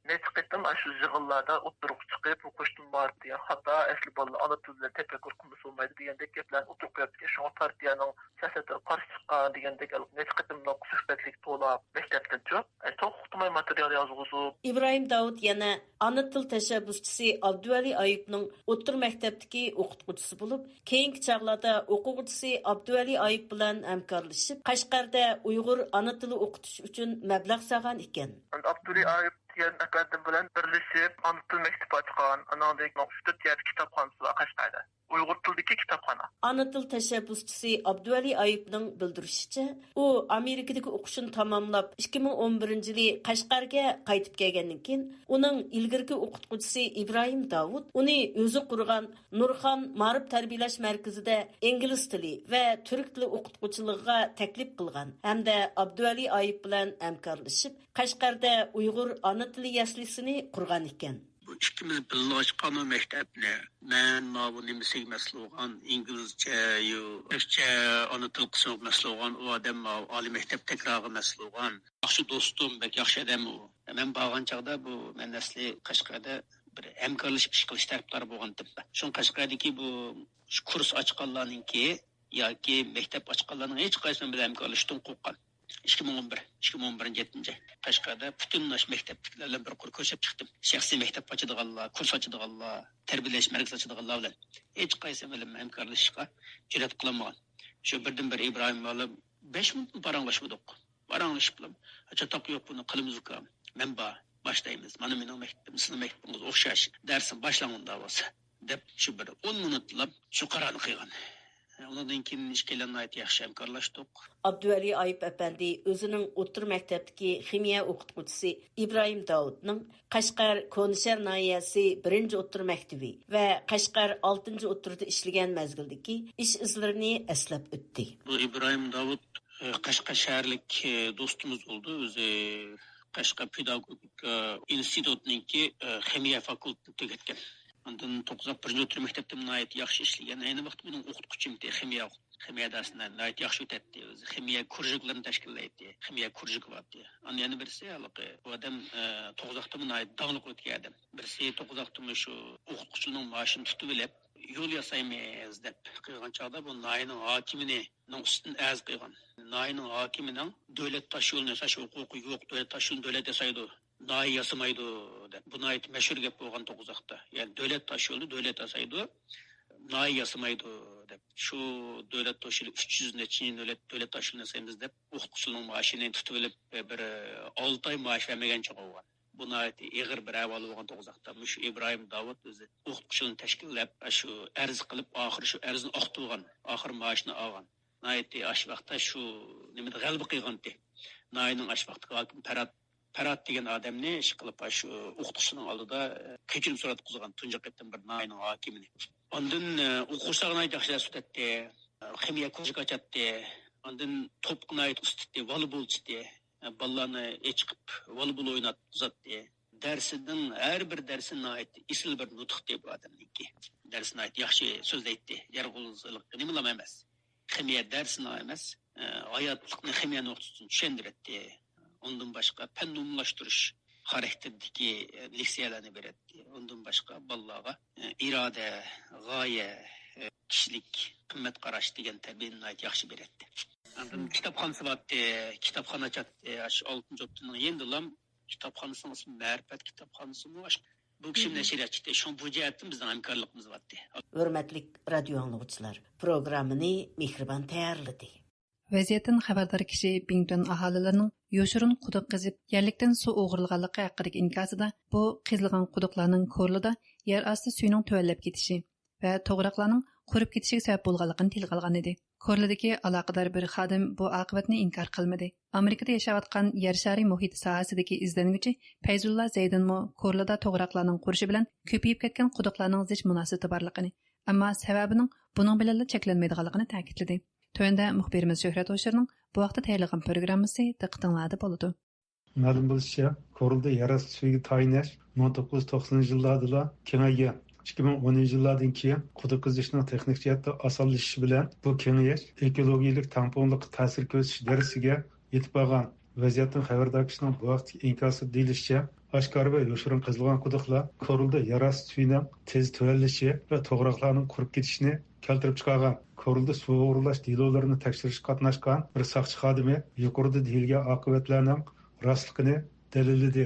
نەچچە قېتىم ئاشۇ يىغىنلاردا ئوتتۇرىغا چىقىپ، بۇ قوش تىل مائارىپى دېگەن خاتا، ئەسلى بالىلار ئانا تىلى بىلەن تەپەككۇر قىلمىسا بولمايدۇ دېگەندەك گەپلەرنى ئوتتۇرىغا قويۇپتىكەن. شۇڭا پارتىيەنىڭ سىياسەتلىرىگە قارشى چىققان دېگەندەك نەچچە قېتىملىق سۆھبەتلىك تولا مەكتەپتىنچۇ. ئەي، توختىماي ماتېرىيال يازغۇزۇپ. ئىبراھىم داۋۇت يەنە ئانا تىل تەشەببۇسچىسى ئابدۇۋەلى ئايۇپنىڭ ئوتتۇرا مەكتەپتىكى ئوقۇتقۇچىسى بولۇپ، كېيىنكى چاغلاردا ئوقۇغۇچىسى ئابدۇۋەلى ئايۇپ بىلەن ھەمكارلىشىپ، قەشقەردە ئۇيغۇر ئانا تىلى ئوقۇتۇش ئۈچۈن مەبلەغ سالغان ئىكەن. ئابدۇۋەلى ئايۇپ دېگەن ئەپەندىم بىلەن بىرلىشىپ ئانا تىل مەكتىپى ئاچقان. ئانىڭدىن كېيىن ئۈچ تۆت يەردە كىتابخانىسى بار قەشقەردە. ئۇيغۇر تىلىدىكى كىتابخانا. ئانا تىل تەشەببۇسچىسى ئابدۇۋەلى ئايۇپنىڭ بىلدۈرۈشىچە، ئۇ ئامېرىكىدىكى ئوقۇشىنى تاماملاپ، ئىككى مىڭ ئون بىرىنچى يىلى قەشقەرگە قايتىپ كەلگەندىن كېيىن، ئۇنىڭ ئىلگىرىكى ئوقۇتقۇچىسى ئىبراھىم داۋۇت ئۇنى ئۆزى قۇرغان نۇرخان مائارىپ تەربىيەلەش مەركىزىدە ئىنگلىز تىلى ۋە تۈرك تىلى ئوقۇتقۇچىلىقىغا تەكلىپ قىلغان ھەمدە ئابدۇۋەلى ئايۇپ بىلەن ھەمكارلىشىپ، قەشقەردە ئۇيغۇر ئانا تىلى يەسلىسىنى قۇرغان ئىكەن. بۇ ئىككىمىز بىللە ئاچقان ئۇ مەكتەپنى. مەن ماۋۇ نېمىسىگە مەسئۇل بولغان، ئىنگلىزچە، يۇ، تۈركچە ئانا تىل قىسمىغا مەسئۇل بولغان ئۇ ئادەم ماۋۇ ئالىي مەكتەپ تەكرارىغا مەسئۇل بولغان. ياخشى دوستۇم، بەك ياخشى ئادەم ئۇ. مەن بارغان چاغدا بۇ، مەن ئەسلى قەشقەردە بىر ھەمكارلىشىپ ئىش قىلىش تەرەپدارى بولغانتىم. شۇڭا قەشقەردىكى بۇ شۇ كۇرس ئاچقانلارنىڭكى ياكى مەكتەپ ئاچقانلارنىڭ ھېچقايسىسى مەن بىلەن ھەمكارلىشىشتىن قورققان. ئىككى مىڭ ئون بىر، ئىككى مىڭ ئون بىرىنچى يىلى قەشقەردە پۈتۈن ئاشۇ مەكتەپتىكىلەر بىلەن بىر قۇر كۆرۈشۈپ چىقتىم. شەخسىي مەكتەپ ئاچىدىغانلار، كۇرس ئاچىدىغانلار، تەربىيەلەش مەركىزى ئاچىدىغانلار بىلەن ھېچقايسى بىلەن ھەمكارلىشىشقا جۈرئەت قىلالمىغان. شۇ بىردىنبىر ئىبراھىم بالام بەش مىنۇتمۇ پاراڭلاشمىدۇق. پاراڭلىشىپلا، چاتاق يوق، بۇنى قىلىمىز ئۇكام. مەن بار، باشلايمىز. مانا مېنىڭ مەكتىپىم سىزنىڭ مەكتىپىڭىز ئوخشاش. دەرسنى باشلاڭ ئۇنداق بولسا، دەپ شۇ بىر ئون مىنۇتلاپ شۇ قارارنى قىلغان. ئۇنىڭدىن كېيىن ئىككىيلەن ناھايىتى ياخشى ھەمكارلاشتۇق. ئابدۇۋەلى ئايۇپ ئەپەندى ئۆزىنىڭ ئوتتۇرا مەكتەپتىكى خىمىيە ئوقۇتقۇچىسى ئىبراھىم داۋۇتنىڭ قەشقەر كونىشەھەر ناھىيەسى بىرىنچى ئوتتۇرا مەكتىپى ۋە قەشقەر ئالتىنچى ئوتتۇرىدا ئىشلىگەن مەزگىلدىكى ئىش ئىزلىرىنى ئەسلەپ ئۆتتى. بۇ ئىبراھىم داۋۇت، ئە، قەشقەر شەھەرلىك، ئە، دوستىمىز بولدى. ئۆزى قەشقەر پېداگوگىكا ئىنستىتۇتىنىڭكى، ئە، خىمىيە فاكۇلتېتىنى تۈگەتكەن. ئاندىن توققۇزاق بىرىنچى ئوتتۇرا مەكتەپتە ناھايىتى ياخشى ئىشلىگەن. ئەينى ۋاقىتتا مېنىڭ ئوقۇتقۇچىم ئىدى، خىمىيە، خىمىيە دەرسىنى ناھايىتى ياخشى ئۆتەتتى. ئۆزى خىمىيە كرۇژوكلىرىنى تەشكىللەيتتى. خىمىيە كرۇژوكى بارتتى. ئاندىن يەنە بىرسى ھېلىقى بۇ ئادەم، ئە، توققۇزاقتىمۇ ناھايىتى داڭلىق ئۆتكەن ئادەم. بىرسى توققۇزاقتىمۇ شۇ ئوقۇتقۇچىنىڭ مائاشىنى تۇتۇۋېلىپ، يول ياسايمىز دەپ قىلغان چاغدا بۇ ناھىيەنىڭ ھاكىمىنىڭ ئۈستىدىن ئەرز قىلغان. ناھىيەنىڭ ھاكىمىنىڭ دۆلەت تاشيولىنى ياساش ھوقۇقى يوق، دۆلەت تاشيولىنى دۆلەت ياسايدۇ، ناھىيە ياسىمايدۇ دەپ. بۇ ناھايىتى مەشھۇر گەپ بولغان توققۇزاقتا. يەنى دۆلەت تاشيولىنى دۆلەت ياسايدۇ، ناھىيە ياسىمايدۇ دەپ. شۇ دۆلەت تاشيولى ئۈچ يۈز نەچچە دۆلەت، دۆلەت تاشيولىنى ياسايمىز دەپ، ئوقۇتقۇچىنىڭ مائاشىنى تۇتۇۋېلىپ، بىر ئالتە ئاي مائاش بەرمىگەن چاغ بولغان. بۇ ناھايىتى ئېغىر بىر ئەھۋال بولغان توققۇزاقتا. مۇشۇ ئىبراھىم داۋۇت ئۆزى ئوقۇتقۇچىلارنى تەشكىللەپ، شۇ ئەرز قىلىپ، ئاخىرى شۇ ئەرزنى ئاقتۇرغان، ئاخىرى مائاشنى ئالغان. ناھايىتى ئاشۇ ۋاقىتتا شۇ نېمىدە غەلىبە قىلغانتى. ناھىيەنىڭ ئاشۇ ۋاقىتتىكى ھاكىمى پەرھات، پەرھات دېگەن ئادەمنى ئىش قىلىپ، شۇ ئوقۇتقۇچىنىڭ ئالدىدا، ئە، كەچۈرۈم سوراتقۇزغان تۇنجى قېتىم بىر ناھىيەنىڭ ھاكىمىنى. ئاندىن، ئە، ئوقۇغۇچىلارغا ناھايىتى ياخشى دەرس ئۆتەتتى. ئە، خىمىيە كرۇژوكى ئاچاتتى. ئاندىن توپقا ناھايىتى ئۇستىتى، ۋالىبولچىتى. ئە، بالىلارنى ئېچىقىپ ۋالىبول ئويناتقۇزاتتى. دەرسىدىن، ھەر بىر دەرسى ناھايىتى ئېسىل بىر نۇتۇقتى بۇ ئادەمنىڭكى. دەرسى ناھايىتى ياخشى سۆزلەيتتى. يالغۇز نېمىلام ئەمەس. خىمىيە دەرسىلا ئەمەس، ئە، ھاياتلىقنى خىمىيە نۇقتىسىدىن چۈشەندۈرەتتى. ئۇندىن باشقا پەن ئومۇملاشتۇرۇش خاراكتېرىدىكى، ئە، لېكسىيەلەرنى بېرەتتى. ئۇندىن باشقا بالىلارغا، ئە، ئىرادە، غايە، ئە، كىشىلىك قىممەت قاراش دېگەن تەربىيەنى ناھايىتى ياخشى بېرەتتى. ئاندىن كىتابخانىسى بارتتى، كىتابخانا ئاچاتتى. ئاشۇ ئالتىنچى ئوتتۇرىنىڭ يېنىدىلا كىتابخانىسىنىڭ ئىسمى مەرىپەت كىتابخانىسىمۇ، ئاشۇ بۇ كىشى نەشرىيات چىقتى. شۇڭا بۇ جەھەتتىن بىزنىڭ ھەمكارلىقىمىز بارتتى. ھۆرمەتلىك رادىيو ئاڭلىغۇچىلار، پروگراممىنى مېھرىبان تەييارلىدى. ۋەزىيەتتىن خەۋەردار كىشى بىڭتۈەن ئاھالىلىرىنىڭ يوشۇرۇن قۇدۇق قېزىپ، يەرلىكتىن سۇ ئوغرىلىغانلىقى ھەققىدىكى ئىنكاسىدا بۇ قېزىلغان قۇدۇقلارنىڭ كورلىدا يەر ئاستى سۈيىنىڭ تۆۋەنلەپ كېتىشى ۋە توغراقلارنىڭ قۇرۇپ كېتىشىگە سەۋەب بولغانلىقىنى تىلغا ئالغان ئىدى. كورلىدىكى ئالاقىدار بىر خادىم بۇ ئاقىۋەتنى ئىنكار قىلمىدى. ئامېرىكىدا ياشاۋاتقان يەر شارى مۇھىتى ساھەسىدىكى ئىزدەنگۈچى پەيزۇللا زەيدىنمۇ كورلىدا توغراقلارنىڭ قۇرۇشى بىلەن كۆپىيىپ كەتكەن قۇدۇقلارنىڭ زىچ مۇناسىۋىتى بارلىقىنى، ئەمما سەۋەبىنىڭ بۇنىڭ بىلەنلا چەكلەنمەيدىغانلىقىنى تەكىتلىدى. تۆۋەندە مۇخبىرىمىز شۆھرەت ھوشۇرنىڭ بۇ ھەقتە تەييارلىغان پروگراممىسى دىققىتىڭلاردا بولىدۇ. مەلۇم بولۇشىچە، كورلىدا يەر ئاستى سۈيىگە تايىنىش مىڭ توققۇز يۈز توقسىنىنچى يىللاردىلا كېڭەيگەن. ئىككى مىڭ ئونىنچى يىللاردىن كېيىن قۇدۇق قېزىشنىڭ تېخنىك جەھەتتە ئاسانلىشىشى بىلەن بۇ كېڭىيىش ئېكولوگىيەلىك تەڭپۇڭلۇققا تەسىر كۆرسىتىش دەرىجىسىگە يېتىپ بارغان. ۋەزىيەتتىن خەۋەردار كىشىنىڭ بۇ ھەقتىكى ئىنكاسىدا دېيىلىشىچە، ئاشكارا ۋە يوشۇرۇن قېزىلغان قۇدۇقلار كورلىدا يەر ئاستى سۈيىنىڭ تېز تۆۋەنلىشى ۋە توغراقلارنىڭ قۇرۇپ كېتىشىنى كەلتۈرۈپ چىقارغان. كورلىدا سۇ ئوغرىلاش دېلولىرىنى تەكشۈرۈشكە قاتناشقان بىر ساقچى خادىمى يۇقىرىدا دېيىلگەن ئاقىۋەتلەرنىڭ راستلىقىنى دەلىللىدى.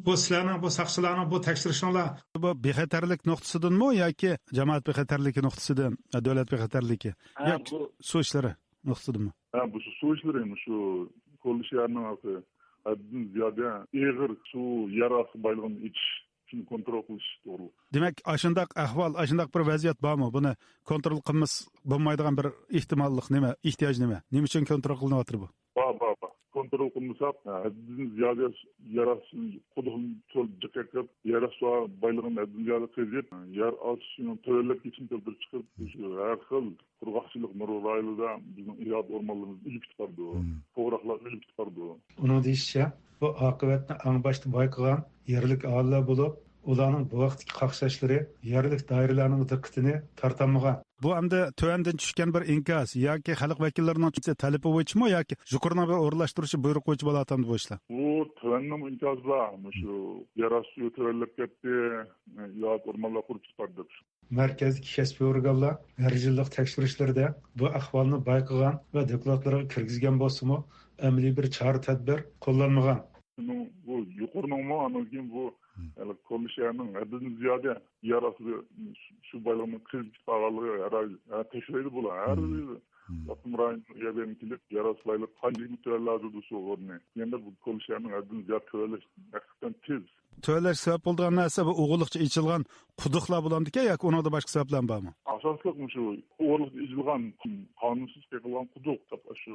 بۇ سىلەرنىڭ، بۇ ساقچىلارنىڭ بۇ تەكشۈرۈشۈڭلار، بۇ بىخەتەرلىك نۇقتىسىدىنمۇ ياكى جامائەت بىخەتەرلىكى نۇقتىسىدىن، دۆلەت بىخەتەرلىكى؟ ھە، ياكى بۇ سۇ ئىشلىرى نۇقتىسىدىنمۇ؟ ھە، بۇ سۇ ئىشلىرى، شۇ كورلا شەھەرنىڭ ھەددىدىن زىيادە ئېغىر سۇ، يەر ئاستى بايلىقىنى ئېچىش، شۇنى كونترول قىلىش توغرۇلۇق. دېمەك، ئاشۇنداق ئەھۋال، ئاشۇنداق بىر ۋەزىيەت بارمۇ؟ بۇنى كونترول قىلمىسا بولمايدىغان بىر ئېھتىماللىق نېمە، ئېھتىياج نېمە؟ نېمە ئۈچۈن كونترول قىلىنىۋاتىدۇ بۇ؟ بار، بار، بار. كونترول قىلمىساق، ھەددىدىن زىيادە يەر ئاستى قۇدۇقنى تولۇپ جىق قېقىپ، يەر ئاستى بايلىقىنى ھەددىدىن زىيادە قېزىپ، يەر ئاستى سۈيىنىڭ تۆۋەنلەپ كېتىشىنى كەلتۈرۈپ چىقىرىپ، شۇ ھەر خىل قۇرغاقچىلىق نۇرغۇن رايونلىرىدا بىزنىڭ ئىلاھات ئورمانلىرىمىز ئۆلۈپ كېتىپ بارىدۇ، توغراقلار ئۆلۈپ كېتىپ بارىدۇ. ئۇنىڭ دېيىشىچە، بۇ ئاقىۋەتنى ئەڭ باشتا بايقىغان يەرلىك ئاھالىلەر بولۇپ، ئۇلارنىڭ بۇ ھەقتىكى قاقشاشلىرى يەرلىك دائىرىلەرنىڭ دىققىتىنى تارتالمىغان. بۇ ئەمدى تۆۋەندىن چۈشكەن بىر ئىنكاس ياكى خەلق ۋەكىللىرىنىڭ تەلىپى بويىچىمۇ ياكى يۇقىرىنىڭ بىر ئورۇنلاشتۇرۇشى، بۇيرۇق بويىچە بولۇۋاتامدۇ بۇ ئىشلار؟ بۇ تۆۋەندىنمۇ ئىنكاس بار، مۇشۇ يەر ئاستى سۈيى تۆۋەنلەپ كەتتى، ئىلاھات ئورمانلار قۇرۇپ چىقتى دەپ. مەركەزدىكى كەسپىي ئورگانلار ھەر يىللىق تەكشۈرۈشلىرىدە بۇ ئەھۋالنى بايقىغان ۋە دوكلاتلىرىغا كىرگۈزگەن بولسىمۇ، ئەمەلىي بىر چارە تەدبىر قوللانمىغان. بۇ يۇقىرىنىڭمۇ، ئاندىن كېيىن بۇ، مم، يەنى كورلا شەھەرنىڭ ھەددىدىن زىيادە يەر ئاستىدا شۇ بايلىقنىڭ قېزىپ كېتىپ قالغانلىقى ھەر ئاي، ھە، تەكشۈرەيدۇ بۇلار. ھەر، مم، يىلى، مم، ئاپتونوم رايون يەرلىرىنى كېلىپ، يەر ئاستى بايلىقى قانچىلىك تۆۋەنلەۋاتىدۇ شۇ ئورنى. يەنە بۇ كورلا شەھەرنىڭ ھەددىدىن زىيادە تۆۋەنلەش ھەقىقەتەن تېز. تۆۋەنلەشكە سەۋەب بولىدىغان نەرسە بۇ ئوغرىلىقچە ئېچىلغان قۇدۇقلار بولامدىكەن ياكى ئۇنىڭدا باشقا سەۋەبلەرمۇ بارمۇ؟ ئاساسلىق مۇشۇ ئوغرىلىقچە ئېچىلغان، قانۇنسىز قېقىلغان قۇدۇق، شۇ،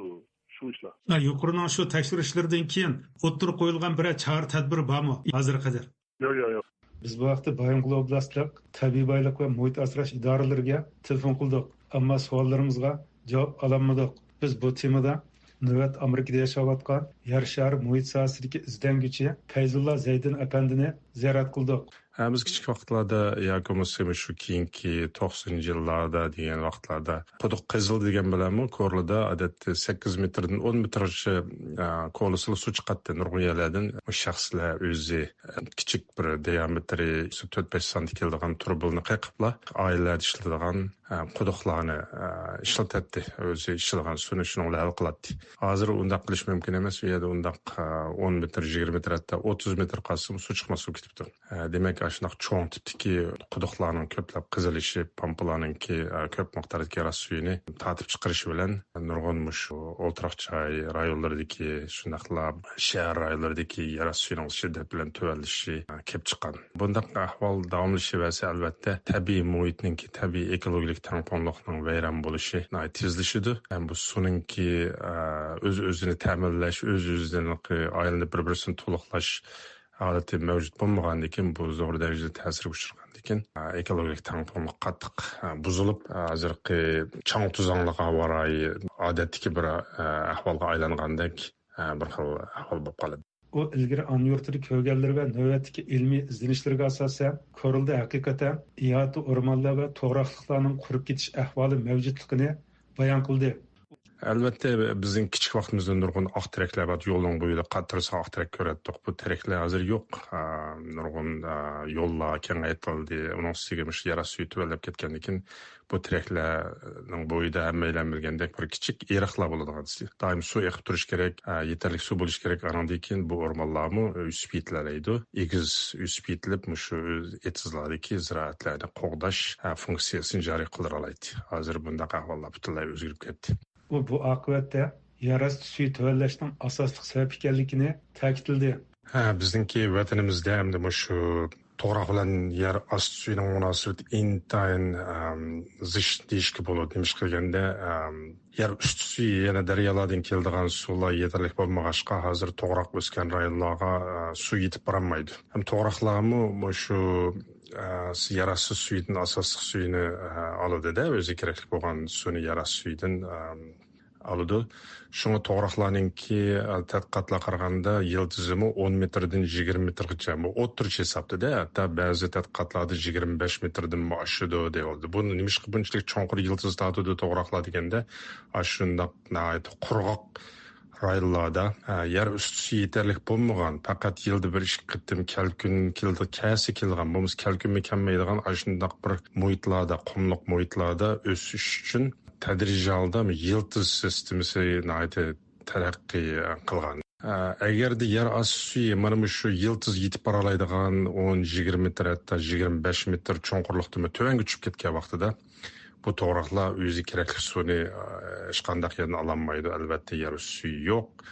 شۇ ئىشلار. ھە، يۇقىرىنىڭ شۇ تەكشۈرۈشلىرىدىن كېيىن ئوتتۇرىغا قويۇلغان بىرەر چارە تەدبىر بارمۇ ھازىرغا قەدەر؟ ياق، ياق، ياق. بىز بۇ ھەقتە بايىنغولى ئوبلاستلىق تەبىئىي بايلىق ۋە مۇھىت ئاسراش ئىدارىلىرىگە تېلېفون قىلدۇق، ئەمما سوئاللىرىمىزغا جاۋاب ئالالمىدۇق. بىز بۇ تېمىدا نۆۋەت ئامېرىكىدا ياشاۋاتقان يەر شارى مۇھىت ساھەسىدىكى ئىزدەنگۈچى پەيزۇللا زەيدىن ئەپەندىنى زىيارەت قىلدۇق. ھە، بىز كىچىك ۋاقىتلاردا ياكى بولمىسا شۇ كېيىنكى توقسىنىنچى يىللاردا دېگەن ۋاقىتلاردا قۇدۇق قېزىلدى دېگەن بىلەنمۇ كورلىدا ئادەتتە سەككىز مېتىردىن ئون مېتىرغىچە، ئە، كورلىسىلا سۇ چىقاتتى. نۇرغۇن يەرلەردىن شەخسلەر ئۆزى، ئە، كىچىك بىر دىيامېتىرى تۆت بەش سانتى كېلىدىغان تۇرۇبىلارنى قېقىپلا ئائىلىلەردە ئىشلىتىدىغان، ئە، قۇدۇقلارنى، ئە، ئىشلىتەتتى. ئۆزى ئىچىدىغان سۇنى شۇنىڭ بىلەن ھەل قىلاتتى. ھازىر ئۇنداق قىلىش مۇمكىن ئەمەس. ئۇ يەردە ئۇنداق، ئە، ئون مېتىر، يىگىرمە مېتىر، ھەتتا ئوتتۇز مېتىر قازسىمۇ سۇ چىقماس بولۇپ كېتىپتۇ. ئە، دېمەك، ئاشۇنداق چوڭ تىپتىكى قۇدۇقلارنىڭ كۆپلەپ قېزىلىشى، پومپىلارنىڭكى، ئە، كۆپ مىقداردىكى يەر ئاستى سۈيىنى تارتىپ چىقىرىشى بىلەن نۇرغۇن مۇشۇ ئولتۇراق جاي رايونلىرىدىكى، شۇنداقلا شەھەر رايونلىرىدىكى يەر ئاستى سۈيىنىڭ شىددەت بىلەن تۆۋەنلىشى، ئە، كېلىپ چىققان. بۇنداق ئەھۋال داۋاملىشىۋەرسە، ئەلۋەتتە، تەبىئىي مۇھىتنىڭكى، تەبىئىي ئېكولوگىيەلىك تەڭپۇڭلۇقنىڭ ۋەيران بولۇشى ناھايىتى تېزلىشىدۇ. ھەم بۇ سۇنىڭكى، ئە، ئۆز-ئۆزىنى تەمىنلەش، ئۆز-ئۆزىنى ئايلىنىپ بىر-بىرسىنى تولۇقلاش ھالىتى مەۋجۇت بولمىغاندىكىن، بۇ زور دەرىجىدە تەسىرگە ئۇچرىغاندىكىن، ئېكولوگىيەلىك تەڭپۇڭلۇق قاتتىق بۇزۇلۇپ، ھازىرقى چاڭ-توزانلىق ھاۋا رايى ئادەتتىكى بىر ئەھۋالغا ئايلانغاندەك بىر خىل ئەھۋال بولۇپ قالىدۇ. ئۇ ئىلگىرى ئانا يۇرتىدا كۆرگەنلىرى ۋە نۆۋەتتىكى ئىلمىي ئىزدىنىشلىرىگە ئاساسەن، كورلىدا ھەقىقەتەن ئىھاتە ئورمانلار ۋە توغراقلىقلارنىڭ قۇرۇپ كېتىش ئەھۋالى مەۋجۇتلۇقىنى بايان قىلدى. ئەلۋەتتە، بىزنىڭ كىچىك ۋاقتىمىزدا نۇرغۇن ئاق تېرەكلەر بار، يولنىڭ بويىدا قاتتىرسا ئاق تېرەك كۆرەتتۇق. بۇ تېرەكلەر ھازىر يوق. ئا، نۇرغۇن، ئا، يوللار كېڭەيتىلدى. ئۇنىڭ ئۈستىگە مۇشۇ يەر ئاستى سۈيى تۆۋەنلەپ كەتكەندىن كېيىن، بۇ تېرەكلەرنىڭ بويىدا ھەممەيلەن بىلگەندەك بىر كىچىك ئېرىقلار بولىدىغان، دائىم سۇ ئېقىپ تۇرۇشى كېرەك، ئا، يېتەرلىك سۇ بولۇشى كېرەك. ئانىڭدىن كېيىن بۇ ئورمانلارمۇ ئۆسۈپ يېتىلەلەيدۇ. ئېگىز ئۆسۈپ يېتىلىپ، مۇشۇ ئېتىزلاردىكى زىرائەتلەرنى قوغداش، ئا، فۇنكسىيەسىنى جارى قىلدۇرالايتتى. ھازىر بۇنداق ئەھۋاللار پۈتۈنلەي ئۆزگىرىپ كەتتى. ئۇ بۇ ئاقىۋەتتە يەر ئاستى سۈيى تۆۋەنلەشنىڭ ئاساسلىق سەۋەب ئىكەنلىكىنى تەكىتلىدى. ھە، بىزنىڭكى ۋەتىنىمىزدە ئەمدى مۇشۇ توغراق بىلەن يەر ئاستى سۈيىنىڭ مۇناسىۋىتى ئىنتايىن، ئەم، زىچ دېيىشكە بولىدۇ. نېمىشقا دېگەندە، ئەم، يەر ئۈستى سۈيى، يەنى دەريالاردىن كېلىدىغان سۇلار يېتەرلىك بولمىغاچقا، ھازىر توغراق ئۆسكەن رايونلارغا، ئە، سۇ يېتىپ بارالمايدۇ. ھەم توغراقلارمۇ مۇشۇ، ئە، يەر ئاستى سۈيىدىن ئاساسلىق سۈيىنى، ئە، ئالىدۇ-دە، ئۆزىگە كېرەكلىك بولغان سۇنى يەر ئاستى سۈيىدىن، ئەم، ئالىدۇ. شۇڭا توغراقلارنىڭكى، ئە، تەتقىقاتلارغا قارىغاندا يىلتىزىمۇ ئون مېتىردىن يىگىرمە مېتىرغىچە، بۇ ئوتتۇرىچە ھېسابتا-دە، ھەتتا بەزى تەتقىقاتلاردا يىگىرمە بەش مېتىردىنمۇ ئاشىدۇ دەيۋاتىدۇ. بۇ نېمىشقا بۇنچىلىك چوڭقۇر يىلتىز تارتىدۇ توغراقلار دېگەندە، ئاشۇنداق ناھايىتى قۇرغاق رايونلاردا، ئە، يەر ئۈستى سۈيى يېتەرلىك بولمىغان، پەقەت يىلدا بىر ئىككى قېتىم كەلكۈن كېلىدۇ، كەلسە كېلىدىغان، بولمىسا كەلكۈنمۇ كەلمەيدىغان ئاشۇنداق بىر مۇھىتلاردا، قۇملۇق مۇھىتلاردا ئۆسۈش ئۈچۈن تەدرىجىي ھالدا يىلتىز سىستېمىسى ناھايىتى تەرەققىي قىلغان. ئە، ئەگەردە يەر ئاستى سۈيى مانا مۇشۇ يىلتىز يېتىپ بارالايدىغان ئون، يىگىرمە مېتىر، ھەتتا يىگىرمە بەش مېتىر چوڭقۇرلۇقتىمۇ تۆۋەنگە چۈشۈپ كەتكەن ۋاقتىدا، بۇ توغراقلار ئۆزى كېرەكلىك سۇنى، ئە، ھېچقانداق يەردىن ئالالمايدۇ. ئەلۋەتتە، يەر ئۈستى سۈيى يوق.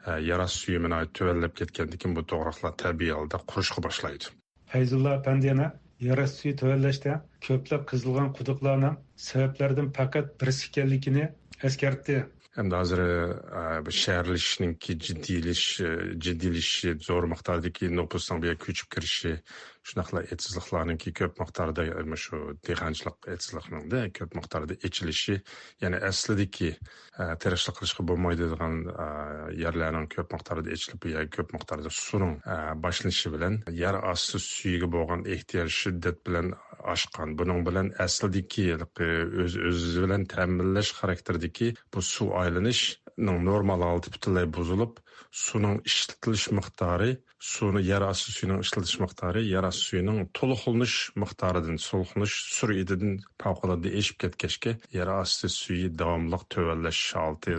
ئە، يەر ئاستى سۈيى مانا تۆۋەنلەپ كەتكەندىن كېيىن بۇ توغراقلار تەبىئىي ھالدا قۇرۇشقا باشلايدۇ. پەيزۇللا ئەپەندى يەنە يەر ئاستى سۈيى تۆۋەنلەشتە كۆپلەپ قېزىلغان قۇدۇقلارنىڭ سەۋەبلەردىن پەقەت بىرسى ئىكەنلىكىنى ئەسكەرتتى. ئەمدى ھازىر، ئە، بۇ شەھەرلىشىشنىڭكى جىددىيلىش-، جىددىيلىشىشى، زور مىقداردىكى نوپۇسنىڭ بۇ يەرگە كۆچۈپ كىرىشى، شۇنداقلا ئېتىزلىقلارنىڭكى كۆپ مىقداردا، ئە، مۇشۇ دېھقانچىلىق ئېتىزلىقنىڭ-دە كۆپ مىقداردا ئېچىلىشى، يەنى ئەسلىدىكى، ئە، تېرىقچىلىق قىلىشقا بولمايدىغان، ئە، يەرلەرنىڭ كۆپ مىقداردا ئېچىلىپ، بۇ يەرگە كۆپ مىقداردا سۇنىڭ، ئە، باشلىنىشى بىلەن يەر ئاستى سۈيىگە بولغان ئېھتىياج شىددەت بىلەن ئاشقان. بۇنىڭ بىلەن ئەسلىدىكى، ئۆز-، ئۆزى بىلەن تەمىنلەش خاراكتېرىدىكى بۇ سۇ ئايلىنىشنىڭ نورمال ھالىتى پۈتۈنلەي بۇزۇلۇپ، سۇنىڭ ئىشلىتىلىش مىقدارى، سۇنى، يەر ئاستى سۈيىنىڭ ئىشلىتىش مىقدارى يەر ئاستى سۈيىنىڭ تولۇقلىنىش مىقدارىدىن، تولۇقلىنىش سۈرئىتىدىن پەۋقۇلئاددە ئېشىپ كەتكەچكە، يەر ئاستى سۈيى داۋاملىق تۆۋەنلەش ھالىتى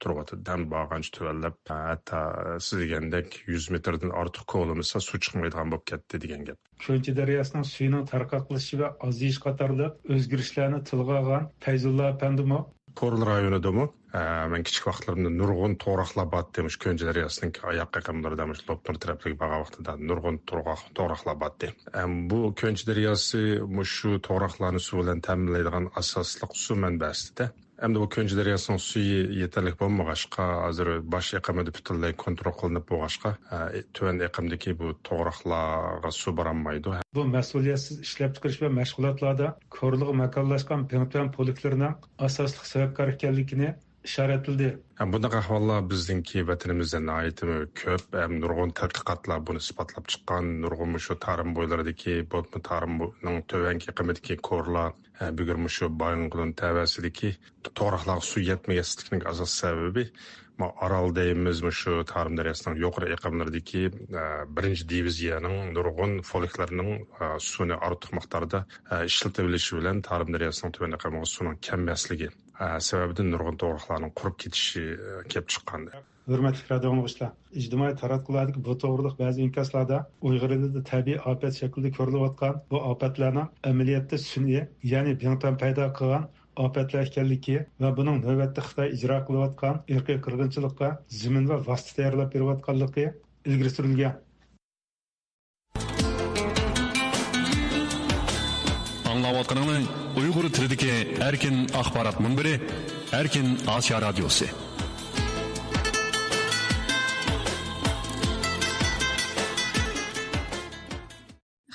تۇرۇۋاتىدۇ. دەم بارغانچە تۆۋەنلەپ، ھەتتا سىز دېگەندەك يۈز مېتىردىن ئارتۇق كولىمىسا سۇ چىقمايدىغان بولۇپ كەتتى دېگەن گەپ. كۆنچى دەرياسىنىڭ سۈيىنىڭ تارقاقلىشىشى ۋە ئازىيىشى قاتارلىق ئۆزگىرىشلەرنى تىلغا ئالغان پەيزۇللا ئەپەندىمۇ، كورلا رايونىدىمۇ، ئە، مەن كىچىك ۋاقىتلىرىمدا نۇرغۇن توغراقلار بارتتى. مۇشۇ كۆنچى دەرياسىنىڭ ئاياق ئېقىملىرىدا، مۇشۇ لوپنۇر تەرەپلىرىگە بارغان ۋاقتىدا نۇرغۇن توغراق-، توغراقلار بارتتى. ئەم، بۇ كۆنچى دەرياسى مۇشۇ توغراقلارنى سۇ بىلەن تەمىنلەيدىغان ئاساسلىق سۇ مەنبەسى-دە. ئەمدى بۇ كۆنچى دەرياسىنىڭ سۈيى يېتەرلىك بولمىغاچقا، ھازىر باش ئېقىمىدا پۈتۈنلەي كونترول قىلىنىپ بولغاچقا، ئە، تۆۋەن ئېقىمدىكى بۇ توغراقلارغا سۇ بارالمايدۇ. بۇ مەسئۇلىيەتسىز ئىشلەپچىقىرىش ۋە مەشغۇلاتلاردا كورلىغا ماكانلاشقان بىڭتۈەن پولكلىرىنىڭ ئاساسلىق سەۋەبكار ئىكەنلىكىنى ئىشارەتلىدى. بۇنداق ئەھۋاللار بىزنىڭكى ۋەتىنىمىزدە ناھايىتى كۆپ. ھەم نۇرغۇن تەتقىقاتلار بۇنى ئىسپاتلاپ چىققان. نۇرغۇن مۇشۇ تارىم بويلىرىدىكى، بولۇپمۇ تارىمنىڭ تۆۋەنكى قىمىدىكى كورلا، بۈگۈن مۇشۇ بايىنغولىن تەۋەسىدىكى توغراقلارغا سۇ يەتمىگەنلىكىنىڭ ئاساسىي سەۋەبى، ما ئارال دەيمىز، مۇشۇ تارىم دەرياسىنىڭ يۇقىرى ئېقىملىرىدىكى، بىرىنچى دىۋىزىيەنىڭ نۇرغۇن فولكلىرىنىڭ سۇنى ئارتۇق مىقداردا ئىشلىتىۋېلىشى بىلەن تارىم دەرياسىنىڭ تۆۋەن ئېقىمىغا سۇنىڭ كەممەسلىكى سەۋەبىدىن نۇرغۇن توغراقلارنىڭ قۇرۇپ كېتىشى كېلىپ چىققان. ھۆرمەتلىك رادىئو ئاڭلىغۇچىلار، ئىجتىمائىي تاراتقۇلاردا بۇ توغرىلىق بەزى ئىنكاسلاردا ئۇيغۇر ئېلىدە تەبىئىي ئاپەت شەكلىدە كۆرۈلۈۋاتقان بۇ ئاپەتلەرنىڭ ئەمەلىيەتتە سۈنئىي، يەنى بىڭتۈەن پەيدا قىلغان ئاپەتلەر ئىكەنلىكى ۋە بۇنىڭ نۆۋەتتە خىتاي ئىجرا قىلىۋاتقان ئىرقىي قىرغىنچىلىققا زېمىن ۋە ۋاسىتە تەييارلاپ بېرىۋاتقانلىقى ئىلگىرى سۈرۈلگەن. ئاڭلاۋاتقىنىڭلار ئۇيغۇر تىلىدىكى ئەركىن ئاخبارات مۇنبىرى، ئەركىن ئاسىيا رادىيوسى.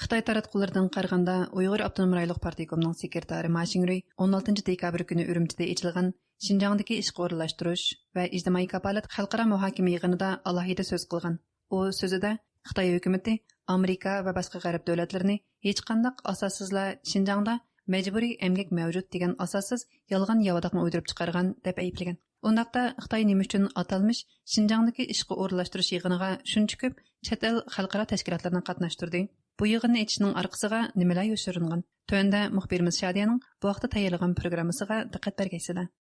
خىتاي تاراتقۇلىرىدىن قارىغاندا، ئۇيغۇر ئاپتونوم رايونلۇق پارتكومىنىڭ سېكرېتارى ما شىڭرۇي ئون ئالتىنچى دېكابىر كۈنى ئۈرۈمچىدە ئېچىلغان شىنجاڭدىكى ئىشقا ئورۇنلاشتۇرۇش ۋە ئىجتىمائىي كاپالەت خەلقئارا مۇھاكىمە يىغىنىدا ئالاھىدە سۆز قىلغان. ئۇ سۆزىدە خىتاي ھۆكۈمىتى ئامېرىكا ۋە باشقا غەرب دۆلەتلىرىنى ھېچقانداق ئاساسسىزلا شىنجاڭدا مەجبۇرىي ئەمگەك مەۋجۇت دېگەن ئاساسسىز يالغان ياۋىداقنى ئۇيدۇرۇپ چىقارغان دەپ ئەيىبلىگەن. ئۇنداقتا خىتاي نېمە ئۈچۈن ئاتالمىش شىنجاڭدىكى ئىشقا ئورۇنلاشتۇرۇش يىغىنىغا شۇنچە كۆپ چەت ئەل خەلقئارا تەشكىلاتلارنى قاتناشتۇردى؟ بۇ يىغىننى ئېچىشنىڭ ئارقىسىغا نېمىلەر يوشۇرۇنغان؟ تۆۋەندە مۇخبىرىمىز شادىيەنىڭ بۇ ھەقتە تەييارلىغان پروگراممىسىغا دىققەت بەرگەيسىلەر.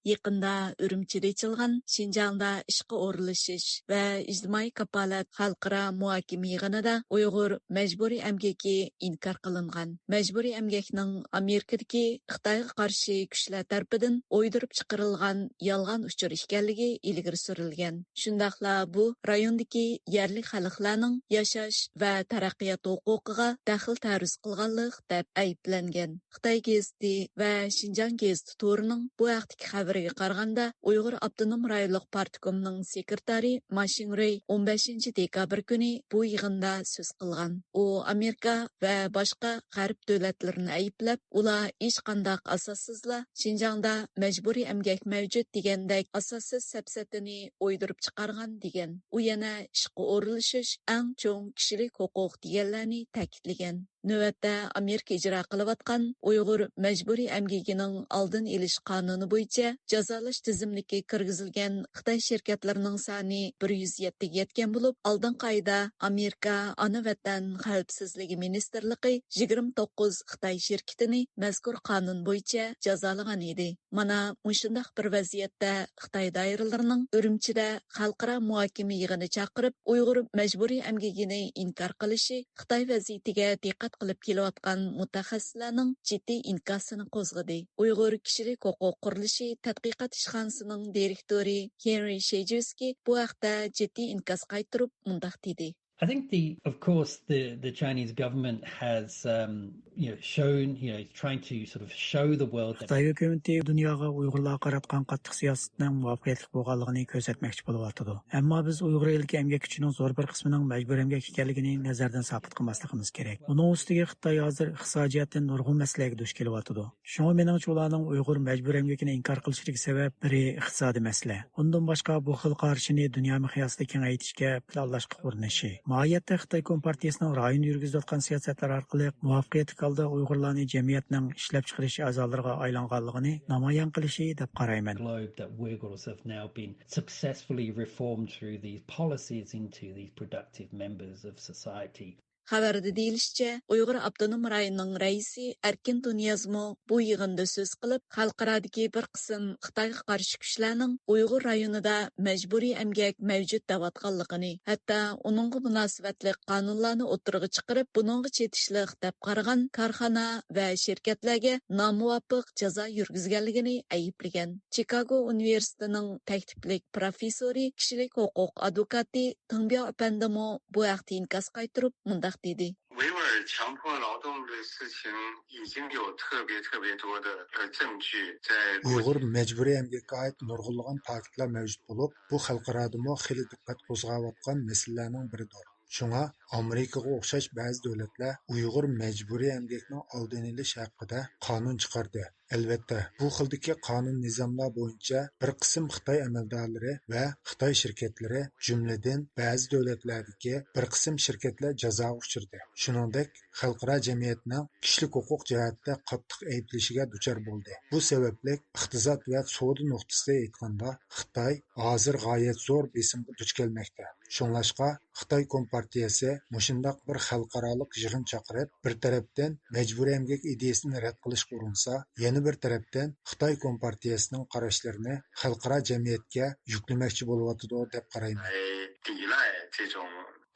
يېقىندا ئۈرۈمچىدە ئېچىلغان شىنجاڭدا ئىشقا ئورۇنلىشىش ۋە ئىجتىمائىي كاپالەت خەلقئارا مۇھاكىمە يىغىنىدا ئۇيغۇر مەجبۇرىي ئەمگىكى ئىنكار قىلىنغان. مەجبۇرىي ئەمگەكنىڭ ئامېرىكىدىكى خىتايغا قارشى كۈچلەر تەرىپىدىن ئويدۇرۇپ چىقىرىلغان يالغان ئۇچۇر ئىكەنلىكى ئىلگىرى سۈرۈلگەن. شۇنداقلا بۇ رايوندىكى يەرلىك خەلقلەرنىڭ ياشاش ۋە تەرەققىيات ھوقۇقىغا دەخلى تەرۇز قىلغانلىق دەپ ئەيىبلەنگەن. خىتاي گېزىتى ۋە شىنجاڭ گېزىتى تورىنىڭ بۇ ھەقتىكى خەۋىرىگە قارىغاندا، ئۇيغۇر ئاپتونوم رايونلۇق پارتكومنىڭ سېكرېتارى ما شىڭرۇي ئون بەشىنچى دېكابىر كۈنى بۇ يىغىندا سۆز قىلغان. ئۇ ئامېرىكا ۋە باشقا غەرب دۆلەتلىرىنى ئەيىبلەپ، ئۇلار ھېچقانداق ئاساسسىزلا شىنجاڭدا مەجبۇرىي ئەمگەك مەۋجۇت دېگەندەك ئاساسسىز سەپسەتىنى ئويدۇرۇپ چىقارغان، دېگەن. ئۇ يەنە ئىشقا ئورۇنلىشىش ئەڭ چوڭ كىشىلىك ھوقۇق دېگەنلەرنى تەكىتلىگەن. نۆۋەتتە ئامېرىكا ئىجرا قىلىۋاتقان ئۇيغۇر مەجبۇرىي ئەمگىكىنىڭ ئالدىنى ئېلىش قانۇنى بويىچە جازالاش تىزىملىكىگە كىرگۈزۈلگەن خىتاي شىركەتلىرىنىڭ سانى بىر يۈز يەتتىگە يەتكەن بولۇپ، ئالدىنقى ئايدا ئامېرىكا ئانا ۋەتەن خەۋپسىزلىكى مىنىستىرلىقى يىگىرمە توققۇز خىتاي شىركىتىنى مەزكۇر قانۇن بويىچە جازالىغان ئىدى. مانا مۇشۇنداق بىر ۋەزىيەتتە خىتاي دائىرىلىرىنىڭ ئۈرۈمچىدە خەلقئارا مۇھاكىمە يىغىنى چاقىرىپ، ئۇيغۇر مەجبۇرىي ئەمگىكىنى ئىنكار قىلىشى خىتاي ۋەزىيىتىگە دىققەت قىلىپ كېلىۋاتقان مۇتەخەسسىسلەرنىڭ جىددىي ئىنكاسىنى قوزغىدى. ئۇيغۇر كىشىلىك ھوقۇق قۇرۇلۇشى تەتقىقات ئىشخانىسىنىڭ دىرېكتورى ھېنرى شېجۈسكى بۇ ھەقتە جىددىي ئىنكاس قايتۇرۇپ مۇنداق دېدى. I think the, of course, the, the Chinese government has, um, you know, shown, you know, trying to sort of show the world that خىتاي ھۆكۈمىتى دۇنياغا ئۇيغۇرلارغا قاراتقان قاتتىق سىياسىتىنىڭ مۇۋەپپەقىيەتلىك بولغانلىقىنى كۆرسەتمەكچى بولۇۋاتىدۇ. ئەمما بىز ئۇيغۇر ئېلىدىكى ئەمگەك كۈچىنىڭ زور بىر قىسمىنىڭ مەجبۇرىي ئەمگەك ئىكەنلىكىنى نەزەردىن ساقىت قىلماسلىقىمىز كېرەك. ئۇنىڭ ئۈستىگە خىتاي ھازىر ئىقتىسادىي جەھەتتىن نۇرغۇن مەسىلىلەرگە دۇچ كېلىۋاتىدۇ. شۇڭا مېنىڭچە ئۇلارنىڭ ئۇيغۇر مەجبۇرىي ئەمگىكىنى ئىنكار قىلىشىدىكى سەۋەب بىرى ئىقتىسادىي مەسىلە. ئۇندىن باشقا بۇ خىل قارىشىنى دۇنيا مىقياسىدا كېڭەيتىشكە پىلانلاشقا ئۇرۇنۇشى. ماھىيەتتە خىتاي كومپارتىيىسىنىڭ رايون يۈرگۈزۈۋاتقان سىياسەتلىرى ئارقىلىق مۇۋەپپەقىيەتلىك ھالدا ئۇيغۇرلارنى جەمئىيەتنىڭ ئىشلەپچىقىرىش ئەزالىرىغا ئايلانغانلىقىنى نامايان قىلىشى دەپ قارايمەن. Globe that Uyghurs have now been successfully reformed through these policies into these productive members of society. خەۋەردە دېيىلىشىچە، ئۇيغۇر ئاپتونوم رايونىنىڭ رەئىسى ئەركىن دۇنىيازمۇ بۇ يىغىندا سۆز قىلىپ، خەلقئارادىكى بىر قىسىم خىتايغا قارشى كۈچلەرنىڭ ئۇيغۇر رايونىدا مەجبۇرىي ئەمگەك مەۋجۇت دەۋاتقانلىقىنى، ھەتتا ئۇنىڭغا مۇناسىۋەتلىك قانۇنلارنى ئوتتۇرىغا چىقىرىپ، بۇنىڭغا چېتىشلىق دەپ قارىغان كارخانا ۋە شىركەتلەرگە نامۇۋاپىق جازا يۈرگۈزگەنلىكىنى ئەيىبلىگەن. چىكاگو ئۇنىۋېرسىتېتىنىڭ تەكلىپلىك پروفېسسورى، كىشىلىك ھوقۇق ئادۋوكاتى تېڭ بياۋ ئەپەندىمۇ بۇ ھەقتە ئىنكاس قايتۇرۇپ مۇنداق دېدى. 维吾尔强迫劳动的事情已经有特别特别多的呃证据在国际 ئۇيغۇر مەجبۇرىي ئەمگىكىگە ئائىت نۇرغۇنلىغان پاكىتلار مەۋجۇت بولۇپ، بۇ خەلقئارادىمۇ خېلى دىققەت قوزغاۋاتقان مەسىلىلەرنىڭ بىرىدۇر. شۇڭا ئامېرىكىغا ئوخشاش بەزى دۆلەتلەر ئۇيغۇر مەجبۇرىي ئەمگەكنىڭ ئالدىنى ئېلىش ھەققىدە قانۇن چىقاردى. ئەلۋەتتە، بۇ خىلدىكى قانۇن نىزاملار بويىچە بىر قىسىم خىتاي ئەمەلدارلىرى ۋە خىتاي شىركەتلىرى، جۈملىدىن بەزى دۆلەتلەردىكى بىر قىسىم شىركەتلەر جازاغا ئۇچرىدى. شۇنىڭدەك، خەلقئارا جەمئىيەتنىڭ كىشىلىك ھوقۇق جەھەتتە قاتتىق ئەيىبلىشىگە دۇچار بولدى. بۇ سەۋەبلىك ئىقتىساد ۋە سودا نۇقتىسىدا ئېيتقاندا، خىتاي ھازىر غايەت زور بېسىمغا دۇچ كەلمەكتە. شۇڭلاشقا، خىتاي كومپارتىيەسى مۇشۇنداق بىر خەلقئارالىق يىغىن چاقىرىپ، بىر تەرەپتىن مەجبۇرىي ئەمگەك ئىدىيىسىنى رەت قىلىشقا ئۇرۇنسا، يەنە بىر تەرەپتىن خىتاي كومپارتىيەسىنىڭ قاراشلىرىنى خەلقئارا جەمئىيەتكە يۈكلىمەكچى بولۇۋاتىدۇ دەپ قارايمەن. 来抵赖这种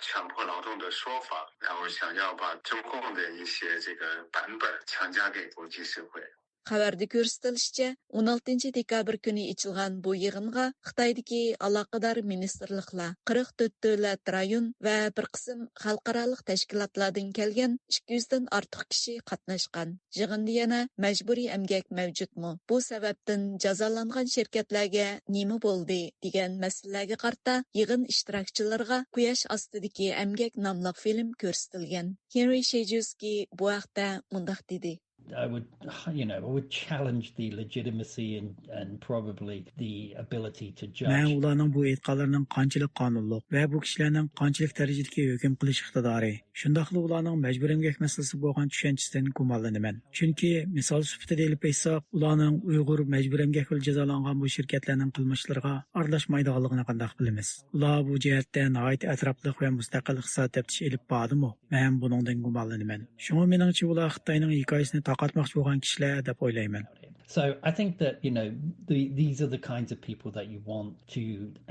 强迫劳动的说法，然后想要把中共的一些这个版本强加给国际社会。 خەۋەردە كۆرسىتىلىشىچە، ئون ئالتىنچى دېكابىر كۈنى ئېچىلغان بۇ يىغىنغا خىتايدىكى ئالاقىدار مىنىستىرلىقلار، قىرىق تۆت دۆلەت، رايون ۋە بىر قىسىم خەلقئارالىق تەشكىلاتلاردىن كەلگەن ئىككى يۈزدىن ئارتۇق كىشى قاتناشقان. يىغىندا يەنە مەجبۇرىي ئەمگەك مەۋجۇتمۇ؟ بۇ سەۋەبتىن جازالانغان شىركەتلەرگە نېمە بولدى؟ دېگەن مەسىلىلەرگە قارىتا يىغىن ئىشتىراكچىلىرىغا قۇياش ئاستىدىكى ئەمگەك ناملىق فىلىم كۆرسىتىلگەن. ھېنرى شېجۇسكى بۇ ھەقتە مۇنداق دېدى. I would, you know, I would challenge the legitimacy and, and probably the ability to judge. مەن ئۇلارنىڭ بۇ ئېيتقانلىرىنىڭ قانچىلىك قانۇنلۇق ۋە بۇ كىشىلەرنىڭ قانچىلىك دەرىجىدىكى ھۆكۈم قىلىش ئىقتىدارى، شۇنداقلا ئۇلارنىڭ مەجبۇرىي ئەمگەك مەسىلىسىگە بولغان چۈشەنچىسىدىن گۇمانلىنىمەن. چۈنكى، مىسال سۈپىتىدە ئېلىپ ئېيتساق، ئۇلارنىڭ ئۇيغۇر مەجبۇرىي ئەمگەك بىلەن جازالانغان بۇ شىركەتلەرنىڭ قىلمىشلىرىغا ئارىلاشمايدىغانلىقىنى قانداق بىلىمىز؟ ئۇلار بۇ جەھەتتە ناھايىتى ئەتراپلىق ۋە مۇستەقىل ئىقتىساد تەپتىشى ئېلىپ باردىمۇ؟ مەن بۇنىڭدىن گۇمانلىنىمەن. شۇڭا مېنىڭچە ئۇلار خىتاينىڭ ھېكايىسىنى تارقاتماقچى بولغان كىشىلەر دەپ ئويلايمەن. So I think that, you know, the, these are the kinds of people that you want to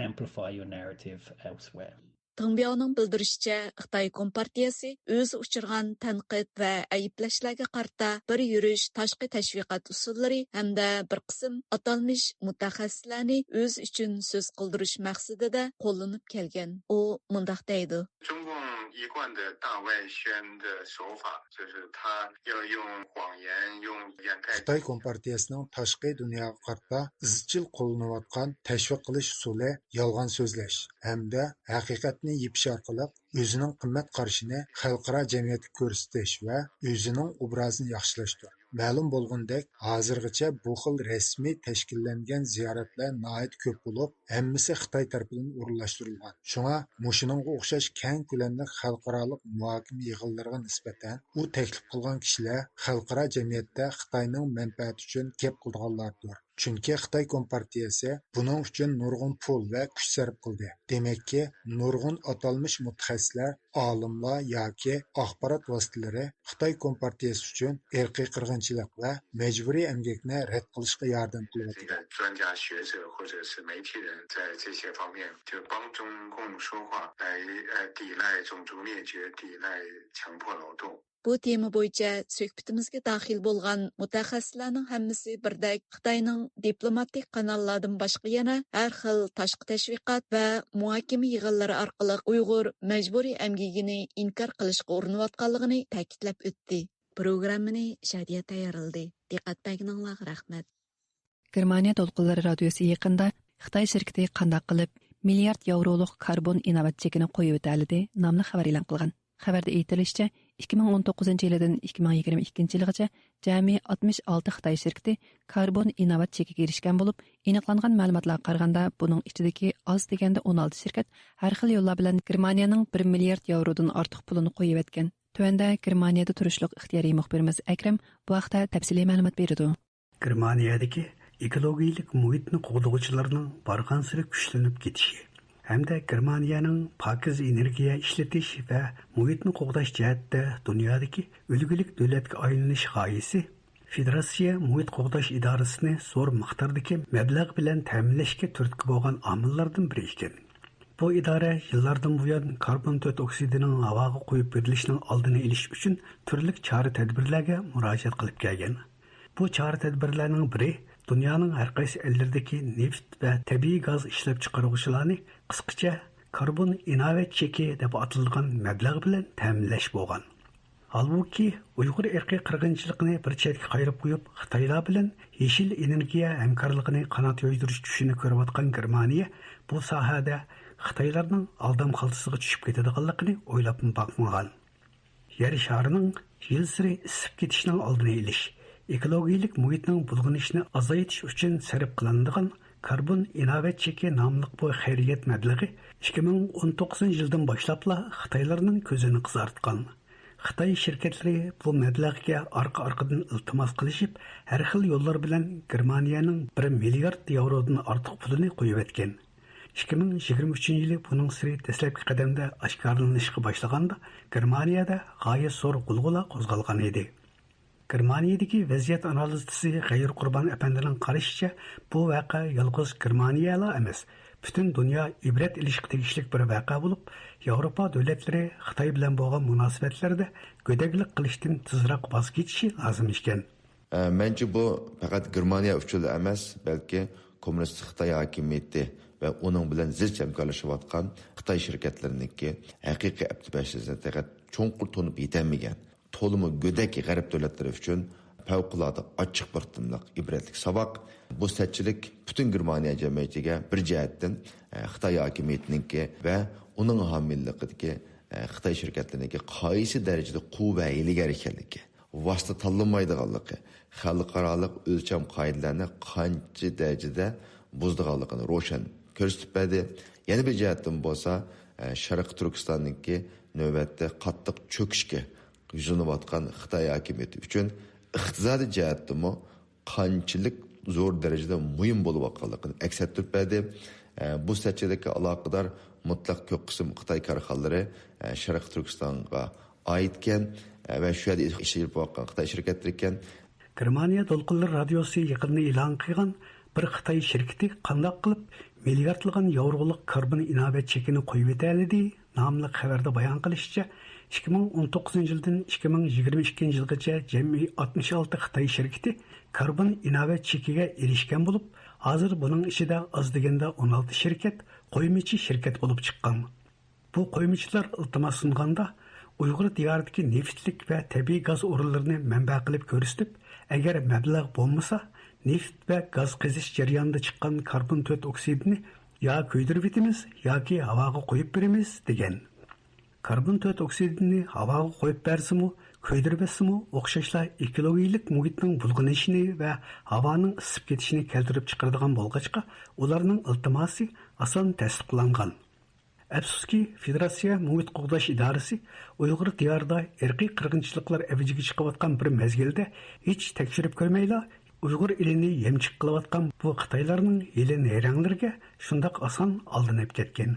amplify your narrative elsewhere. تېڭبياۋنىڭ بىلدۈرۈشىچە، خىتاي كومپارتىيەسى ئۆزى ئۇچرىغان تەنقىد ۋە ئەيىبلەشلەرگە قارىتا بىر يۈرۈش تاشقى تەشۋىقات ئۇسۇللىرى ھەمدە بىر قىسىم ئاتالمىش مۇتەخەسسىسلەرنى ئۆزى ئۈچۈن سۆز قىلدۇرۇش مەقسىتىدە قوللىنىپ كەلگەن. ئۇ مۇنداق دەيدۇ. 中共一贯的大外宣的手法，就是他要用谎言，用掩盖。 خىتاي كومپارتىيەسىنىڭ تاشقى دۇنياغا قارىتا ئىزچىل قوللىنىۋاتقان تەشۋىق قىلىش ئۇسۇلى يالغان سۆزلەش ھەمدە ھەقىقەتنى يېپىش ئارقىلىق ئۆزىنىڭ قىممەت قارىشىنى خەلقئارا جەمئىيەتكە كۆرسىتىش ۋە ئۆزىنىڭ ئوبرازىنى ياخشىلاشتۇر. مەلۇم بولغىنىدەك، ھازىرغىچە بۇ خىل رەسمىي تەشكىللەنگەن زىيارەتلەر ناھايىتى كۆپ بولۇپ، ھەممىسى خىتاي تەرىپىدىن ئورۇنلاشتۇرۇلغان. شۇڭا مۇشۇنىڭغا ئوخشاش كەڭ كۆلەملىك خەلقئارالىق مۇھاكىمە يىغىنلىرىغا نىسبەتەن ئۇ تەكلىپ قىلغان كىشىلەر خەلقئارا جەمئىيەتتە خىتاينىڭ مەنپەئەتى ئۈچۈن گەپ قىلىدىغانلاردۇر. چۈنكى خىتاي كومپارتىيەسى بۇنىڭ ئۈچۈن نۇرغۇن پۇل ۋە كۈچ سەرپ قىلدى. دېمەككى، نۇرغۇن ئاتالمىش مۇتەخەسسىسلەر، ئالىملار ياكى ئاخبارات ۋاسىتىلىرى خىتاي كومپارتىيەسى ئۈچۈن ئىرقىي قىرغىنچىلىق ۋە مەجبۇرىي ئەمگەكنى رەت قىلىشقا ياردەم قىلىۋاتىدۇ. 专家学者或者是媒体人在这些方面就帮中共说话，来呃抵赖种族灭绝，抵赖强迫劳动。 بۇ تېما بويىچە سۆھبىتىمىزگە داخىل بولغان مۇتەخەسسىسلەرنىڭ ھەممىسى بىردەك خىتاينىڭ دىپلوماتىك قاناللاردىن باشقا يەنە ھەر خىل تاشقى تەشۋىقات ۋە مۇھاكىمە يىغىنلىرى ئارقىلىق ئۇيغۇر مەجبۇرىي ئەمگىكىنى ئىنكار قىلىشقا ئۇرۇنۇۋاتقانلىقىنى تەكىتلەپ ئۆتتى. پروگراممىنى شادىيە تەييارلىدى. دىققەت بەرگىنىڭلارغا رەھمەت. گېرمانىيە دولقۇنلىرى رادىيوسى يېقىندا خىتاي شىركىتى قانداق قىلىپ مىليارد ياۋرولۇق كاربون ئىناۋەت چېكىنى قويۇۋېتەلىدى ناملىق خەۋەر ئېلان قىلغان. خەۋەردە ئېيتىلىشىچە، ئىككى مىڭ ئون توققۇزىنچى يىلىدىن ئىككى مىڭ يىگىرمە ئىككىنچى يىلغىچە جەمئىي ئاتمىش ئالتە خىتاي شىركىتى كاربون ئىناۋەت چېكىگە ئېرىشكەن بولۇپ، ئېنىقلانغان مەلۇماتلارغا قارىغاندا، بۇنىڭ ئىچىدىكى ئاز دېگەندە ئون ئالتە شىركەت ھەر خىل يوللار بىلەن گېرمانىيەنىڭ بىر مىليارد ياۋرودىن ئارتۇق پۇلىنى قويۇۋەتكەن. تۆۋەندە گېرمانىيەدە تۇرۇشلۇق ئىختىيارىي مۇخبىرىمىز ئەكرەم بۇ ھەقتە تەپسىلىي مەلۇمات بېرىدۇ. گېرمانىيەدىكى ئېكولوگىيەلىك مۇھىتنى قوغدىغۇچىلارنىڭ بارغانسېرى كۈچلىنىپ كېتىشى ھەمدە گېرمانىيەنىڭ پاكىز ئېنېرگىيە ئىشلىتىش ۋە مۇھىتنى قوغداش جەھەتتە دۇنيادىكى ئۈلگىلىك دۆلەتكە ئايلىنىش غايىسى فېدېراتسىيە مۇھىت قوغداش ئىدارىسىنى زور مىقداردىكى مەبلەغ بىلەن تەمىنلەشكە تۈرتكە بولغان ئامىللاردىن بىرى ئىكەن. بۇ ئىدارە يىللاردىن بۇيان كاربون تۆت ئوكسىدىنىڭ ھاۋاغا قويۇپ بېرىلىشىنىڭ ئالدىنى ئېلىش ئۈچۈن تۈرلۈك چارە-تەدبىرلەرگە مۇراجىئەت قىلىپ كەلگەن. بۇ چارە-تەدبىرلەرنىڭ بىرى دۇنيانىڭ ھەر قايسى ئەللىرىدىكى نېفىت ۋە تەبىئىي گاز ئىشلەپچىقارغۇچىلارنى قىسقىچە كاربون ئىناۋەت چېكى دەپ ئاتىلىدىغان مەبلەغ بىلەن تەمىنلەش بولغان. ھالبۇكى، ئۇيغۇر ئىرقىي قىرغىنچىلىقىنى بىر چەتكە قايرىپ قويۇپ، خىتايلار بىلەن يېشىل ئېنېرگىيە ھەمكارلىقىنى قانات يايدۇرۇش چۈشىنى كۆرۈۋاتقان گېرمانىيە بۇ ساھەدە خىتايلارنىڭ ئالدام خالتىسىغا چۈشۈپ كېتىدىغانلىقىنى ئويلاپمۇ باقمىغان. يەر شارىنىڭ يىلسېرى ئىسسىپ كېتىشىنىڭ ئالدىنى ئېلىش، ئېكولوگىيەلىك مۇھىتنىڭ بۇلغىنىشىنى ئازايتىش ئۈچۈن سەرپ قىلىنىدىغان كاربون ئىناۋەت چېكى ناملىق بۇ خەيرىيەت مەبلىغى ئىككى مىڭ ئون توققۇزىنچى يىلدىن باشلاپلا خىتايلارنىڭ كۆزىنى قىزارتقان. خىتاي شىركەتلىرى بۇ مەبلەغگە ئارقا-ئارقىدىن ئىلتىماس قىلىشىپ، ھەر خىل يوللار بىلەن گېرمانىيەنىڭ بىر مىليارد ياۋرودىن ئارتۇق پۇلىنى قويۇۋەتكەن. ئىككى مىڭ يىگىرمە ئۈچىنچى يىلى بۇنىڭ سىرى دەسلەپكى قەدەمدە ئاشكارىلىنىشقا باشلىغاندا، گېرمانىيەدە غايەت زور غۇلغۇلا قوزغالغان ئىدى. گېرمانىيەدىكى ۋەزىيەت ئانالىزچىسى غەيۇر قۇربان ئەپەندىنىڭ قارىشىچە، بۇ ۋەقە يالغۇز گېرمانىيەلا ئەمەس، پۈتۈن دۇنيا ئىبرەت ئېلىشقا تېگىشلىك بىر ۋەقە بولۇپ، ياۋروپا دۆلەتلىرى خىتاي بىلەن بولغان مۇناسىۋەتلىرىدە گۆدەكلىك قىلىشتىن تېزراق ۋاز كېچىشى لازىم ئىكەن. ئە، مەنچە بۇ پەقەت گېرمانىيە ئۈچۈنلا ئەمەس، بەلكى كوممۇنىست خىتاي ھاكىمىيىتى ۋە ئۇنىڭ بىلەن زىچ ھەمكارلىشىۋاتقان خىتاي شىركەتلىرىنىڭكى ھەقىقىي ئەپتى-بەشىسىنى تېخى چوڭقۇر تونۇپ يېتەلمىگەن، تولىمۇ گۆدەك غەرب دۆلەتلىرى ئۈچۈن پەۋقۇلئاددە ئاچچىق بىر قېتىملىق ئىبرەتلىك ساۋاق. بۇ سەتچىلىك پۈتۈن گېرمانىيە جەمئىيىتىگە بىر جەھەتتىن، ئە، خىتاي ھاكىمىيىتىنىڭكى ۋە ئۇنىڭ ھامىيلىقىدىكى، ئە، خىتاي شىركەتلىرىنىڭكى قايسى دەرىجىدە قۇۋ ۋە ھىيلىگەر ئىكەنلىكى، ۋاسىتە تاللىمايدىغانلىقى، خەلقئارالىق ئۆلچەم قائىدىلەرنى قانچە دەرىجىدە بۇزىدىغانلىقىنى روشەن كۆرسىتىپ بەردى. يەنە بىر جەھەتتىن بولسا، ئە، شەرقىي تۈركىستاننىڭكى نۆۋەتتە قاتتىق چۆكۈشكە يۈزلىنىۋاتقان خىتاي ھاكىمىيىتى ئۈچۈن ئىقتىسادىي جەھەتتىمۇ قانچىلىك زور دەرىجىدە مۇھىم بولۇۋاتقانلىقىنى ئەكس ئەتتۈرۈپ بەردى. ئە، بۇ سەتچىلىككە ئالاقىدار مۇتلەق كۆپ قىسىم خىتاي كارخانىلىرى، ئە، شەرقىي تۈركىستانغا ئائىتكەن، ئە، ۋە شۇ يەردە ئىش ئېلىپ بارغان خىتاي شىركەتلىرى ئىكەن. گېرمانىيە دولقۇنلىرى رادىيوسى يېقىندا ئېلان قىلغان بىر خىتاي شىركىتى قانداق قىلىپ مىلياردلىغان ياۋرولۇق كاربون ئىناۋەت چېكىنى قويۇۋېتەلىدى؟ ناملىق خەۋەردە بايان قىلىشىچە، ئىككى مىڭ ئون توققۇزىنچى يىلدىن ئىككى مىڭ يىگىرمە ئىككىنچى يىلغىچە جەمئىي ئاتمىش ئالتە خىتاي شىركىتى كاربون ئىناۋەت چېكىگە ئېرىشكەن بولۇپ، ھازىر بۇنىڭ ئىچىدە ئاز دېگەندە ئون ئالتە شىركەت قويمىچى شىركەت بولۇپ چىققان. بۇ قويمىچىلار ئىلتىماس سۇنغاندا، ئۇيغۇر دىيارىدىكى نېفىتلىك ۋە تەبىئىي گاز ئورۇنلىرىنى مەنبە قىلىپ كۆرسىتىپ، ئەگەر مەبلەغ بولمىسا، نېفىت ۋە گاز قېزىش جەريانىدا چىققان كاربون تۆت ئوكسىدىنى يا كۆيدۈرۈۋېتىمىز، ياكى ھاۋاغا قويۇپ بېرىمىز، دېگەن. كاربون تۆت ئوكسىدىنى ھاۋاغا قويۇپ بەرسىمۇ، كۆيدۈرۈۋەتسىمۇ، ئوخشاشلا ئېكولوگىيەلىك مۇھىتنىڭ بۇلغىنىشىنى ۋە ھاۋانىڭ ئىسسىپ كېتىشىنى كەلتۈرۈپ چىقىرىدىغان بولغاچقا، ئۇلارنىڭ ئىلتىماسى ئاسان تەستىقلانغان. ئەپسۇسكى، فېدېراتسىيە مۇھىت قوغداش ئىدارىسى ئۇيغۇر دىيارىدا ئىرقىي قىرغىنچىلىقلار ئەۋجىگە چىقىۋاتقان بىر مەزگىلدە ھېچ تەكشۈرۈپ كۆرمەيلا، ئۇيغۇر ئېلىنى يەمچۈك قىلىۋاتقان بۇ خىتايلارنىڭ ھىيلە-نەيرەڭلىرىگە شۇنداق ئاسان ئالدىنىپ كەتكەن.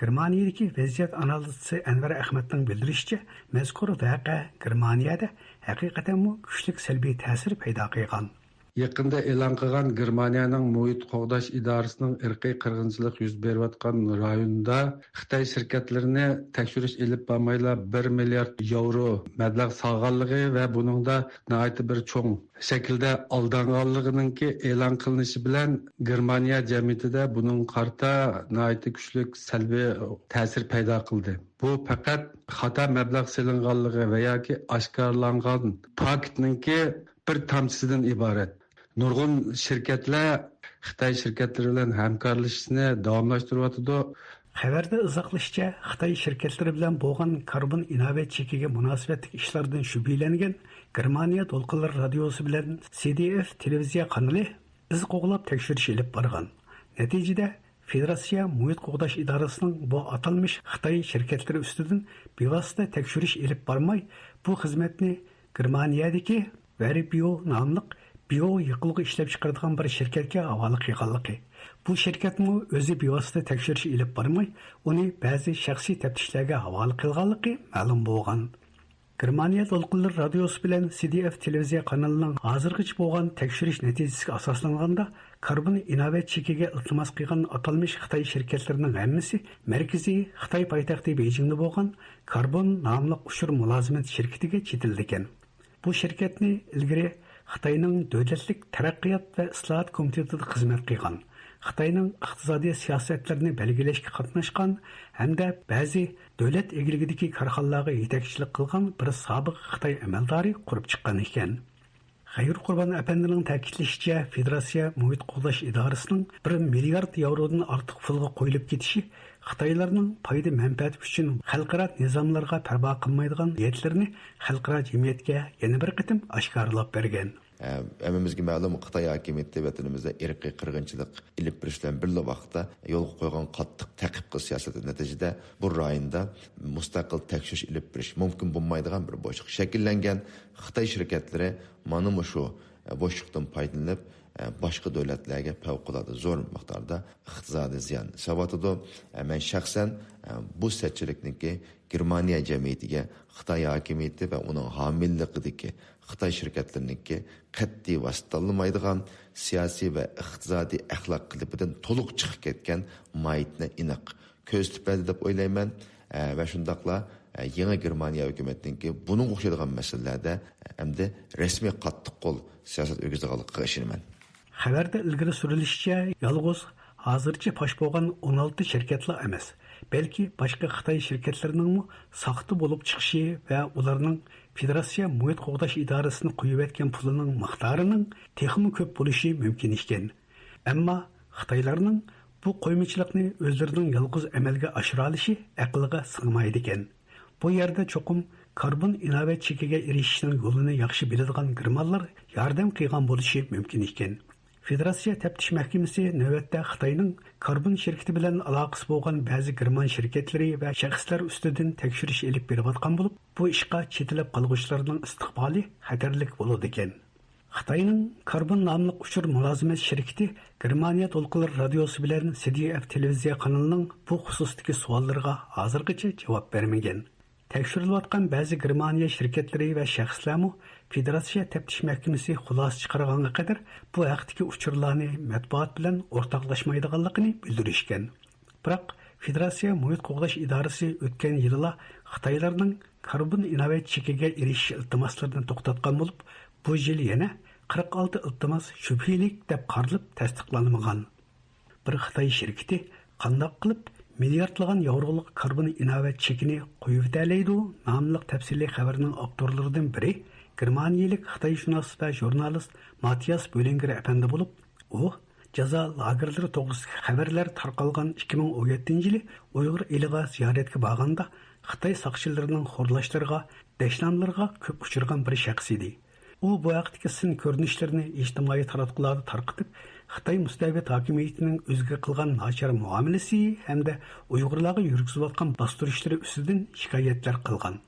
گېرمانىيەدىكى ۋەزىيەت ئانالىزچىسى ئەنۋەر ئەخمەتنىڭ بىلدۈرۈشىچە، مەزكۇر ۋەقە گېرمانىيەدە ھەقىقەتەنمۇ كۈچلۈك سەلبىي تەسىر پەيدا قىلغان. يېقىندا ئېلان قىلغان گېرمانىيەنىڭ مۇھىت قوغداش ئىدارىسىنىڭ ئىرقىي قىرغىنچىلىق يۈز بېرىۋاتقان رايونىدا خىتاي شىركەتلىرىنى تەكشۈرۈش ئېلىپ بارمايلا، بىر مىليارد ياۋرو مەبلەغ سالغانلىقى ۋە بۇنىڭدا ناھايىتى بىر چوڭ شەكىلدە ئالدانغانلىقىنىڭكى ئېلان قىلىنىشى بىلەن، گېرمانىيە جەمئىيىتىدە بۇنىڭغا قارىتا ناھايىتى كۈچلۈك سەلبىي تەسىر پەيدا قىلدى. بۇ پەقەت خاتا مەبلەغ سېلىنغانلىقى ۋە ياكى ئاشكارىلانغان پاكىتنىڭكى بىر تامچىسىدىن ئىبارەت. نۇرغۇن شىركەتلەر خىتاي شىركەتلىرى بىلەن ھەمكارلىشىشنى داۋاملاشتۇرۇۋاتىدۇ. خەۋەردە ئىزاھلىشىچە، خىتاي شىركەتلىرى بىلەن بولغان كاربون ئىناۋەت چېكىگە مۇناسىۋەتلىك ئىشلاردىن شۈبھىلەنگەن گېرمانىيە دولقۇنلىرى رادىيوسى بىلەن سى دى ئېف تېلېۋىزىيە قانىلى ئىز قوغلاپ تەكشۈرۈش ئېلىپ بارغان. نەتىجىدە، فېدېراتسىيە مۇھىت قوغداش ئىدارىسىنىڭ بۇ ئاتالمىش خىتاي شىركەتلىرى ئۈستىدىن بىۋاسىتە تەكشۈرۈش ئېلىپ بارماي، بۇ خىزمەتنى گېرمانىيەدىكى ۋېربيو ناملىق بىيو يېقىلغۇ ئىشلەپچىقىرىدىغان بىر شىركەتكە ھاۋالە قىلغانلىقى، بۇ شىركەتمۇ ئۆزى بىۋاسىتە تەكشۈرۈش ئېلىپ بارماي، ئۇنى بەزى شەخسىي تەپتىشلەرگە ھاۋالە قىلغانلىقى مەلۇم بولغان. گېرمانىيە دولقۇنلىرى رادىيوسى بىلەن سى دى ئېف تېلېۋىزىيە قانىلىنىڭ ھازىرغىچە بولغان تەكشۈرۈش نەتىجىسىگە ئاساسلانغاندا، كاربون ئىناۋەت چېكىگە ئىلتىماس قىلغان ئاتالمىش خىتاي شىركەتلىرىنىڭ ھەممىسى مەركىزى خىتاي پايتەختى بېيجىڭدا بولغان كاربون ناملىق ئۇچۇر مۇلازىمەت شىركىتىگە چېتىلىدىكەن. بۇ شىركەتنى ئىلگىرى خىتاينىڭ دۆلەتلىك تەرەققىيات ۋە ئىسلاھات كومىتېتىدا خىزمەت قىلغان، خىتاينىڭ ئىقتىسادىي سىياسەتلىرىنى بەلگىلەشكە قاتناشقان ھەمدە بەزى دۆلەت ئىگىلىكىدىكى كارخانىلارغا يېتەكچىلىك قىلغان بىر سابىق خىتاي ئەمەلدارى قۇرۇپ چىققان ئىكەن. غەيرىي قۇربان ئەپەندىنىڭ تەكىتلىشىچە، فېدېراتسىيە مۇھىت قوغداش ئىدارىسىنىڭ بىر مىليارد ياۋرودىن ئارتۇق پۇلغا قويۇلۇپ كېتىشى خىتايلارنىڭ پايدا مەنپەئەتى ئۈچۈن خەلقئارا نىزاملارغا پەرۋا قىلمايدىغان نىيەتلىرىنى خەلقئارا جەمئىيەتكە يەنە بىر قېتىم ئاشكارىلاپ بەرگەن. ھەممىمىزگە مەلۇم، خىتاي ھاكىمىيىتى ۋەتىنىمىزدە ئىرقىي قىرغىنچىلىق ئېلىپ بېرىش بىلەن بىرلا ۋاقىتتا يولغا قويغان قاتتىق تەقىب قىلىش سىياسىتى نەتىجىدە بۇ رايوندا مۇستەقىل تەكشۈرۈش ئېلىپ بېرىش مۇمكىن بولمايدىغان بىر بوشلۇق شەكىللەنگەن. خىتاي شىركەتلىرى مانا مۇشۇ بوشلۇقتىن پايدىلىنىپ، باشقا دۆلەتلەرگە پەۋقۇلئاددە زور مىقداردا ئىقتىسادىي زىيان سېلىۋاتىدۇ. مەن شەخسەن بۇ سەتچىلىكنىڭكى گېرمانىيە جەمئىيىتىگە خىتاي ھاكىمىيىتى ۋە ئۇنىڭ ھامىيلىقىدىكى خىتاي شىركەتلىرىنىڭكى قەتئىي ۋاسىتە تاللىمايدىغان سىياسىي ۋە ئىقتىسادىي ئەخلاق قېلىپىدىن تولۇق چىقىپ كەتكەن ماھىيىتىنى ئېنىق كۆرسىتىپ بەردى دەپ ئويلايمەن. ئە، ۋە شۇنداقلا، ئە، يېڭى گېرمانىيە ھۆكۈمىتىنىڭكى بۇنىڭغا ئوخشايدىغان مەسىلىلەردە ئەمدى رەسمىي قاتتىق قول سىياسەت يۈرگۈزىدىغانلىقىغا ئىشىنىمەن. خەۋەردە ئىلگىرى سۈرۈلۈشىچە، يالغۇز ھازىرچە پاش بولغان ئون ئالتە شىركەتلا ئەمەس، بەلكى باشقا خىتاي شىركەتلىرىنىڭمۇ ساختا بولۇپ چىقىشى ۋە ئۇلارنىڭ فېدېراتسىيە مۇھىت قوغداش ئىدارىسىنى قويۇۋەتكەن پۇلىنىڭ مىقدارىنىڭ تېخىمۇ كۆپ بولۇشى مۇمكىن ئىكەن. ئەمما خىتايلارنىڭ بۇ قويمىچىلىقنى ئۆزلىرىنىڭ يالغۇز ئەمەلگە ئاشۇرالىشى ئەقىلگە سىغمايدىكەن. بۇ يەردە چوقۇم كاربون ئىناۋەت چېكىگە ئېرىشىشنىڭ يولىنى ياخشى بىلىدىغان گېرمانلار ياردەم قىلغان بولۇشى مۇمكىن ئىكەن. فېدېراتسىيە تەپتىش مەھكىمىسى نۆۋەتتە خىتاينىڭ كاربون شىركىتى بىلەن ئالاقىسى بولغان بەزى گېرمان شىركەتلىرى ۋە شەخسلەر ئۈستىدىن تەكشۈرۈش ئېلىپ بېرىۋاتقان بولۇپ، بۇ ئىشقا چېتىلىپ قالغۇچىلارنىڭ ئىستىقبالى خەتەرلىك بولىدىكەن. خىتاينىڭ كاربون ناملىق ئۇچۇر مۇلازىمەت شىركىتى گېرمانىيە دولقۇنلىرى رادىيوسى بىلەن سى دى ئېف تېلېۋىزىيە قانىلىنىڭ بۇ خۇسۇستىكى سوئاللىرىغا ھازىرغىچە جاۋاب بەرمىگەن. تەكشۈرۈلۈۋاتقان بەزى گېرمانىيە شىركەتلىرى ۋە شەخسلەرمۇ فېدېراتسىيە تەپتىش مەھكىمىسى خۇلاسە چىقارغانغا قەدەر بۇ ھەقتىكى ئۇچۇرلارنى مەتبۇئات بىلەن ئورتاقلاشمايدىغانلىقىنى بىلدۈرۈشكەن. بىراق، فېدېراتسىيە مۇھىت قوغداش ئىدارىسى ئۆتكەن يىلىلا خىتايلارنىڭ كاربون ئىناۋەت چېكىگە ئېرىشىش ئىلتىماسلىرىنى توختاتقان بولۇپ، بۇ يىل يەنە قىرىق ئالتە ئىلتىماس شۈبھىلىك دەپ قارىلىپ تەستىقلانمىغان. بىر خىتاي شىركىتى قانداق قىلىپ مىلياردلىغان ياۋرولۇق كاربون ئىناۋەت چېكىنى قويۇۋېتەلەيدۇ؟ ناملىق تەپسىلىي خەۋەرنىڭ ئاپتورلىرىدىن بىرى گېرمانىيەلىك خىتايشۇناس ۋە ژۇرنالىست ماتىياس بۆلىنگېر ئەپەندى بولۇپ، ئۇ جازا لاگېرلىرى توغرىسىدىكى خەۋەرلەر تارقالغان ئىككى مىڭ ئون يەتتىنچى يىلى ئۇيغۇر ئېلىغا زىيارەتكە بارغاندا، خىتاي ساقچىلىرىنىڭ خورلاشلىرىغا، دەشناملىرىغا كۆپ ئۇچرىغان بىر شەخس ئىدى. ئۇ بۇ ھەقتىكى سىن كۆرۈنۈشلىرىنى ئىجتىمائىي تاراتقۇلاردا تارقىتىپ، خىتاي مۇستەبىت ھاكىمىيىتىنىڭ ئۆزىگە قىلغان ناچار مۇئامىلىسى ھەمدە ئۇيغۇرلارغا يۈرگۈزۈۋاتقان باستۇرۇشلىرى ئۈستىدىن شىكايەتلەر قىلغان.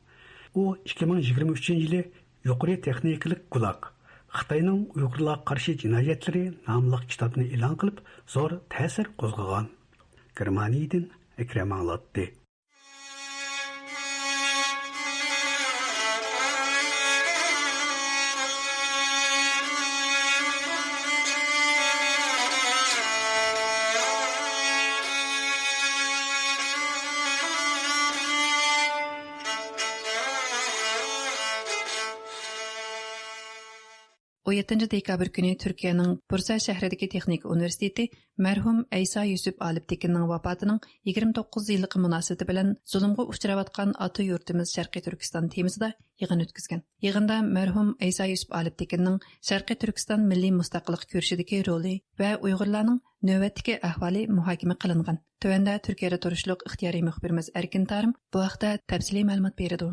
ئۇ ئىككى مىڭ يىگىرمە ئۈچىنچى يىلى يۇقىرى تېخنىكىلىق گۇلاگ، خىتاينىڭ ئۇيغۇرلارغا قارشى جىنايەتلىرى ناملىق كىتابنى ئېلان قىلىپ، زور تەسىر قوزغىغان. گېرمانىيەدىن ئەكرەم ئاڭلاتتى. ئون يەتتىنچى دېكابىر كۈنى تۈركىيەنىڭ بۇرسا شەھىرىدىكى تېخنىكا ئۇنىۋېرسىتېتى مەرھۇم ئەيسا يۈسۈپ ئالىپتېكىننىڭ ۋاپاتىنىڭ يىگىرمە توققۇز يىللىقى مۇناسىۋىتى بىلەن زۇلۇمغا ئۇچراۋاتقان ئاتا يۇرتىمىز شەرقىي تۈركىستان تېمىسىدا يىغىن ئۆتكۈزگەن. يىغىندا مەرھۇم ئەيسا يۈسۈپ ئالىپتېكىننىڭ شەرقىي تۈركىستان مىللىي مۇستەقىللىق كۈرىشىدىكى رولى ۋە ئۇيغۇرلارنىڭ نۆۋەتتىكى ئەھۋالى مۇھاكىمە قىلىنغان. تۆۋەندە تۈركىيەدە تۇرۇشلۇق ئىختىيارىي مۇخبىرىمىز ئەركىن تارىم بۇ ھەقتە تەپسىلىي مەلۇمات بېرىدۇ.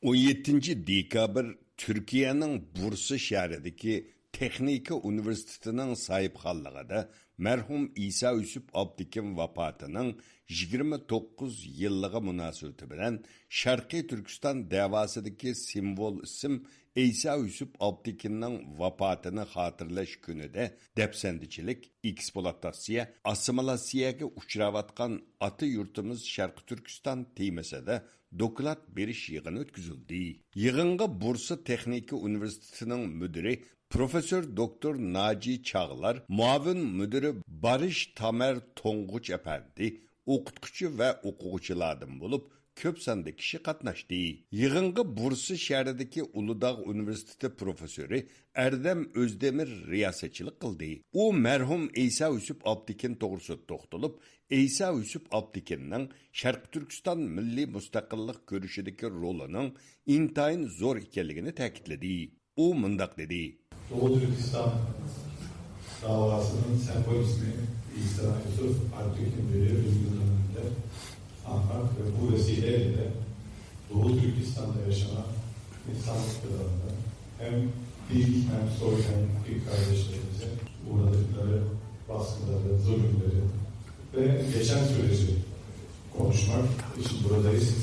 ئون يەتتىنچى دېكابىر تۈركىيەنىڭ بۇرسا شەھىرىدىكى تېخنىكا ئۇنىۋېرسىتېتىنىڭ ساھىبخانلىقىدا مەرھۇم ئىسا يۈسۈپ ئابتېكىن ۋاپاتىنىڭ يىگىرمە توققۇز يىللىقى مۇناسىۋىتى بىلەن شەرقىي تۈركىستان دەۋاسىدىكى سىمۋول ئىسىم ئەيسا يۈسۈپ ئابتېكىننىڭ ۋاپاتىنى خاتىرىلەش كۈنىدە دەپسەندىچىلىك، ئېكسپلۇئاتاتسىيە، ئاسسىمىلياتسىيەگە ئۇچراۋاتقان ئاتا يۇرتىمىز شەرقىي تۈركىستان تېمىسىدا دوكلات بېرىش يىغىنى ئۆتكۈزۈلدى. يىغىنغا بۇرسا تېخنىكا ئۇنىۋېرسىتېتىنىڭ مۇدىرى پروفېسسور دوكتور ناجى چاغلار، مۇئاۋىن مۇدىرى بارىش تامەر تونغۇچ ئەپەندى، ئوقۇتقۇچى ۋە ئوقۇغۇچىلاردىن بولۇپ، كۆپ ساندا كىشى قاتناشتى. يىغىنغا بۇرسا شەھىرىدىكى ئۇلۇداغ ئۇنىۋېرسىتېتى پروفېسسورى ئەردەم ئۆزدېمىر رىياسەتچىلىك قىلدى. ئۇ مەرھۇم ئەيسا يۈسۈپ ئابتېكىن توغرىسىدا توختىلىپ، ئەيسا يۈسۈپ ئابتېكىننىڭ شەرقىي تۈركىستان مىللىي مۇستەقىللىق كۈرىشىدىكى رولىنىڭ ئىنتايىن زور ئىكەنلىكىنى تەكىتلىدى. ئۇ مۇنداق دېدى. Doğu Türkistan davasının sembol ismi İsa Yusuf Alptekin veriyor yıllarında anmak ve bu vesileyle de Doğu Türkistan'da yaşanan insanlık kırımında hem dil hem soy hem din kardeşlerimize uğradıkları baskıları, zulümleri ve geçen süreci konuşmak için buradayız.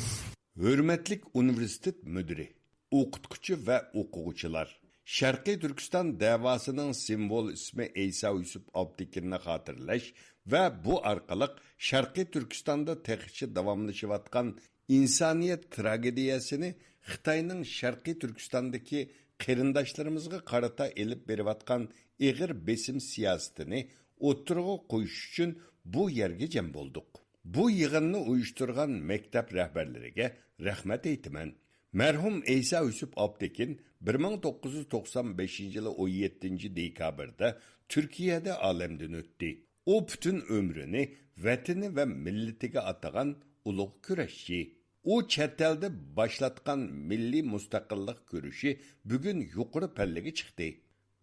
ھۆرمەتلىك ئۇنىۋېرسىتېت مۇدىرى، ئوقۇتقۇچى ۋە ئوقۇغۇچىلار! شەرقىي تۈركىستان دەۋاسىنىڭ سىمۋول ئىسمى ئەيسا يۈسۈپ ئالپتېكىننى خاتىرىلەش ۋە بۇ ئارقىلىق شەرقىي تۈركىستاندا تېخىچە داۋاملىشىۋاتقان ئىنسانىيەت تراگېدىيەسىنى، خىتاينىڭ شەرقىي تۈركىستاندىكى قېرىنداشلىرىمىزغا قارىتا ئېلىپ بېرىۋاتقان ئېغىر بېسىم سىياسىتىنى ئوتتۇرىغا قويۇش ئۈچۈن بۇ يەرگە جەم بولدۇق. بۇ يىغىننى ئۇيۇشتۇرغان مەكتەپ رەھبەرلىرىگە رەھمەت ئېيتىمەن. مەرھۇم ئەيسا يۈسۈپ ئاپتېكىن بىر مىڭ توققۇز يۈز توقسان بەشىنچى يىلى ئون يەتتىنچى دېكابىردا تۈركىيەدە ئالەمدىن ئۆتتى. ئۇ پۈتۈن ئۆمرىنى ۋەتىنى ۋە مىللىتىگە ئاتىغان ئۇلۇغ كۈرەشچى. ئۇ چەت ئەلدە باشلاتقان مىللىي مۇستەقىللىق كۈرىشى بۈگۈن يۇقىرى پەللىگە چىقتى.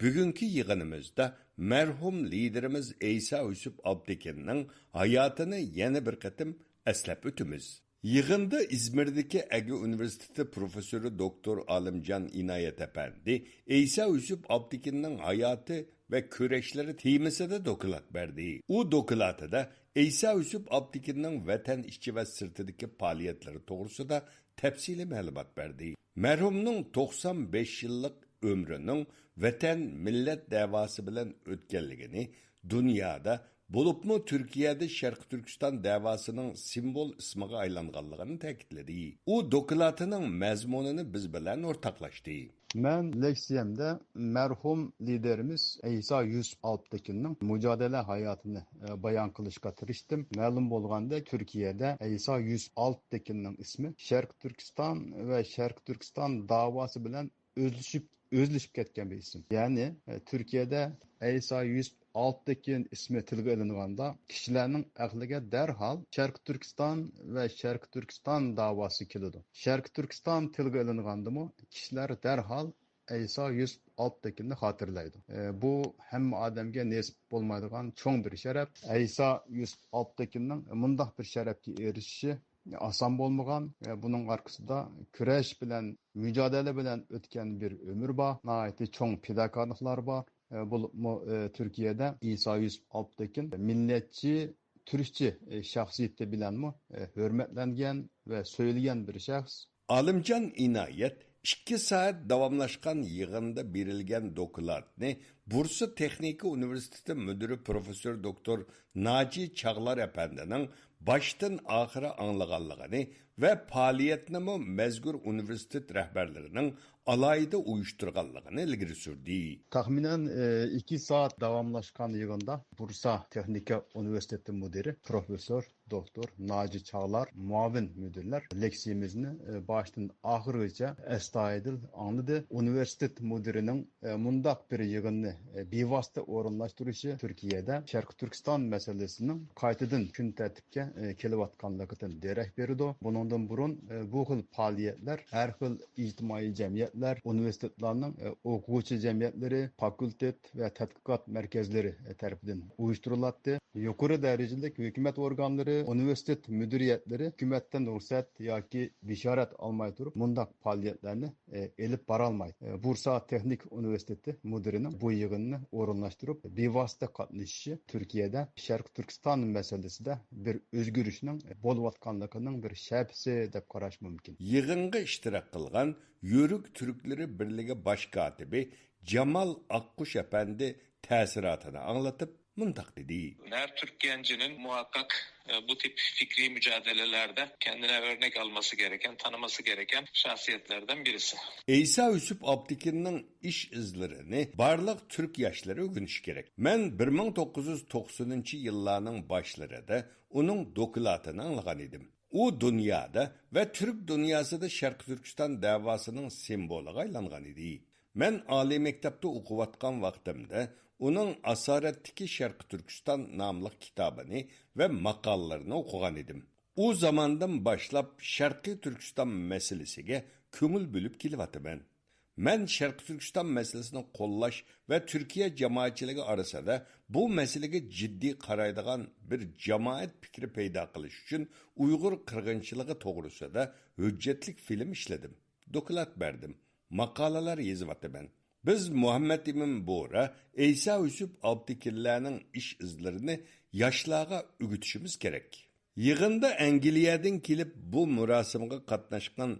بۈگۈنكى يىغىنىمىزدا مەرھۇم لىدېرىمىز ئەيسا يۈسۈپ ئاپتېكىننىڭ ھاياتىنى يەنە بىر قېتىم ئەسلەپ ئۆتىمىز. يىغىندا ئىزمىردىكى ئەگە ئۇنىۋېرسىتېتى پروفېسسورى دوكتور ئالىمجان ئىنايەت ئەپەندى ئەيسا يۈسۈپ ئاپتېكىننىڭ ھاياتى ۋە كۈرەشلىرى تېمىسىدا دوكلات بەردى. ئۇ دوكلاتىدا ئەيسا يۈسۈپ ئاپتېكىننىڭ ۋەتەن ئىچى ۋە سىرتىدىكى پائالىيەتلىرى توغرىسىدا تەپسىلىي مەلۇمات بەردى. مەرھۇمنىڭ توقسان بەش يىللىق ئۆمرىنىڭ ۋەتەن، مىللەت دەۋاسى بىلەن ئۆتكەنلىكىنى دۇنيادا، بولۇپمۇ تۈركىيەدە شەرقىي تۈركىستان دەۋاسىنىڭ سىمۋول ئىسمىغا ئايلانغانلىقىنى تەكىتلىدى. ئۇ دوكلاتىنىڭ مەزمۇنىنى بىز بىلەن ئورتاقلاشتى. مەن لېكسىيەمدە مەرھۇم لىدېرىمىز ئەيسا يۈسۈپ ئالپتېكىننىڭ مۇجادىلە ھاياتىنى بايان قىلىشقا تىرىشتىم. مەلۇم بولغاندەك، تۈركىيەدە ئەيسا يۈسۈپ ئالپتېكىننىڭ ئىسمى شەرقىي تۈركىستان ۋە شەرقىي تۈركىستان داۋاسى بىلەن ئۆزلىشىپ ئۆزلىشىپ كەتكەن بىر ئىسىم. يەنى، ئە، تۈركىيەدە ئەيسا يۈسۈپ ئالپتېكىن ئىسمى تىلغا ئېلىنغاندا، كىشىلەرنىڭ ئەقلىگە دەرھال شەرقىي تۈركىستان ۋە شەرقىي تۈركىستان داۋاسى كېلىدۇ. شەرقىي تۈركىستان تىلغا ئېلىنغاندىمۇ، كىشىلەر دەرھال ئەيسا يۈسۈپ ئالپتېكىننى خاتىرىلەيدۇ. ئە، بۇ ھەممە ئادەمگە نېسىپ بولمايدىغان چوڭ بىر شەرەپ. ئەيسا يۈسۈپ ئالپتېكىننىڭ مۇنداق بىر شەرەپكە ئېرىشىشى ئاسان بولمىغان. ئە، بۇنىڭ ئارقىسىدا كۈرەش بىلەن، مۇجادىلە بىلەن ئۆتكەن بىر ئۆمۈر بار، ناھايىتى چوڭ پىداكارلىقلار بار. ئە، بولۇپمۇ، ئە، تۈركىيەدە ئەيسا يۈسۈپ ئالپتېكىن مىللەتچى، تۈركچى، ئە، شەخسىيىتى بىلەنمۇ، ئە، ھۆرمەتلەنگەن ۋە سۆيۈلگەن بىر شەخس. ئالىمجان ئىنايەت ئىككى سائەت داۋاملاشقان يىغىندا بېرىلگەن دوكلاتنى بۇرسا تېخنىكا ئۇنىۋېرسىتېتى مۇدىرى پروفېسسور دوكتور ناجى چاغلار ئەپەندىنىڭ باشتىن ئاخىرى ئاڭلىغانلىقىنى ۋە پائالىيەتنىمۇ مەزكۇر ئۇنىۋېرسىتېت رەھبەرلىرىنىڭ ئالاھىدە ئۇيۇشتۇرغانلىقىنى ئىلگىرى سۈردى. تەخمىنەن، ئىككى سائەت داۋاملاشقان يىغىندا بۇرسا تېخنىكا ئۇنىۋېرسىتېتى مۇدىرى پروفېسسور دوكتور ناجى چاغلار، مۇئاۋىن مۇدىرلار لېكسىيىمىزنى، ئە، باشتىن ئاخىرغىچە ئەستايىدىل ئاڭلىدى. ئۇنىۋېرسىتېت مۇدىرىنىڭ، ئە، مۇنداق بىر يىغىننى، ئە، بىۋاسىتە ئورۇنلاشتۇرۇشى تۈركىيەدە شەرقىي تۈركىستان مەسىلىسىنىڭ قايتىدىن كۈن تەرتىپكە، ئە، كېلىۋاتقانلىقىدىن دېرەك بېرىدۇ. بۇنىڭدىن بۇرۇن، ئە، بۇ خىل پائالىيەتلەر ھەر خىل ئىجتىمائىي جەمئىيەتلەر، ئۇنىۋېرسىتېتلارنىڭ، ئە، ئوقۇغۇچى جەمئىيەتلىرى، فاكۇلتېت ۋە تەتقىقات مەركەزلىرى، ئە، تەرىپىدىن ئۇيۇشتۇرۇلاتتى. يۇقىرى دەرىجىلىك ھۆكۈمەت ئورگانلىرى، ئۇنىۋېرسىتېت مۇدىرىيەتلىرى ھۆكۈمەتتىن رۇخسەت ياكى بېشارەت ئالماي تۇرۇپ مۇنداق پائالىيەتلەرنى، ئە، ئېلىپ بارالمايدۇ. ئە، بۇرسا تېخنىكا ئۇنىۋېرسىتېتى مۇدىرىنىڭ بۇ يىغىننى ئورۇنلاشتۇرۇپ، بىۋاسىتە قاتنىشىشى تۈركىيەدە شەرقىي تۈركىستان مەسىلىسىدە بىر ئۆزگىرىشنىڭ بولۇۋاتقانلىقىنىڭ بىر شەپىسى دەپ قاراش مۇمكىن. يىغىنغا ئىشتىراك قىلغان يۆرۈك تۈركلىرى بىرلىكى باش كاتىپى جامال ئاققۇش ئەپەندى تەسىراتىنى ئاڭلىتىپ، مۇنداق دېدى. Her Türk gencinin muhakkak e, bu tip fikri mücadelelerde kendine örnek alması gereken, tanıması gereken şahsiyetlerden birisi. ئەيسا يۈسۈپ ئاپتېكىننىڭ ئىش ئىزلىرىنى بارلىق تۈرك ياشلىرى ئۆگىنىشى كېرەك. مەن بىر مىڭ توققۇز يۈز توقسىنىنچى يىللارنىڭ باشلىرىدا ئۇنىڭ دوكلاتىنى ئاڭلىغان ئىدىم. ئۇ دۇنيادا ۋە تۈرك دۇنياسىدا شەرقىي تۈركىستان دەۋاسىنىڭ سىمۋولىغا ئايلانغان ئىدى. مەن ئالىي مەكتەپتە ئوقۇۋاتقان ۋاقتىمدا ئۇنىڭ ئاسارەتتىكى شەرقىي تۈركىستان ناملىق كىتابىنى ۋە ماقالىلىرىنى ئوقۇغان ئىدىم. ئۇ زاماندىن باشلاپ شەرقىي تۈركىستان مەسىلىسىگە كۆڭۈل بۆلۈپ كېلىۋاتىمەن. مەن شەرقىي تۈركىستان مەسىلىسىنى قوللاش ۋە تۈركىيە جامائەتچىلىكى ئارىسىدا بۇ مەسىلىگە جىددىي قارايدىغان بىر جامائەت پىكرى پەيدا قىلىش ئۈچۈن ئۇيغۇر قىرغىنچىلىقى توغرىسىدا ھۆججەتلىك فىلىم ئىشلىدىم، دوكلات بەردىم، ماقالىلەر يېزىۋاتىمەن. بىز مۇھەممەد ئىمىن بورا، ئەيسا يۈسۈپ ئالپتېكىنلەرنىڭ ئىش ئىزلىرىنى ياشلارغا ئۆگىتىشىمىز كېرەك. يىغىندا ئەنگلىيەدىن كېلىپ بۇ مۇراسىمغا قاتناشقان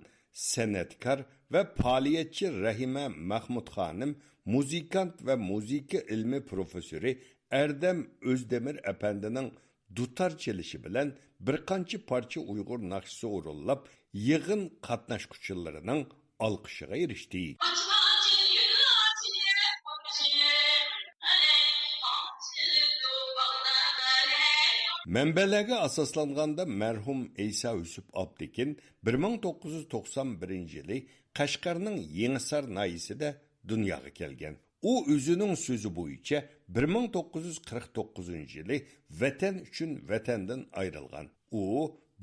سەنئەتكار ۋە پائالىيەتچى رەھىمە مەخمۇت خانىم، مۇزىكانت ۋە مۇزىكا ئىلمى پروفېسسورى ئەردەم ئۆزدېمىر ئەپەندىنىڭ دۇتار چېلىشى بىلەن بىر قانچە پارچە ئۇيغۇر ناخشىسى ئورۇنلاپ، يىغىن قاتناشقۇچىلىرىنىڭ ئالقىشىغا ئېرىشتى. مەنبەلەرگە ئاساسلانغاندا، مەرھۇم ئەيسا يۈسۈپ ئاپتېكىن بىر مىڭ توققۇز يۈز توقسان بىرىنچى يىلى قەشقەرنىڭ يېڭىسار ناھىيەسىدە دۇنياغا كەلگەن. ئۇ ئۆزىنىڭ سۆزى بويىچە بىر مىڭ توققۇز يۈز قىرىق توققۇزىنچى يىلى ۋەتەن ئۈچۈن ۋەتەندىن ئايرىلغان. ئۇ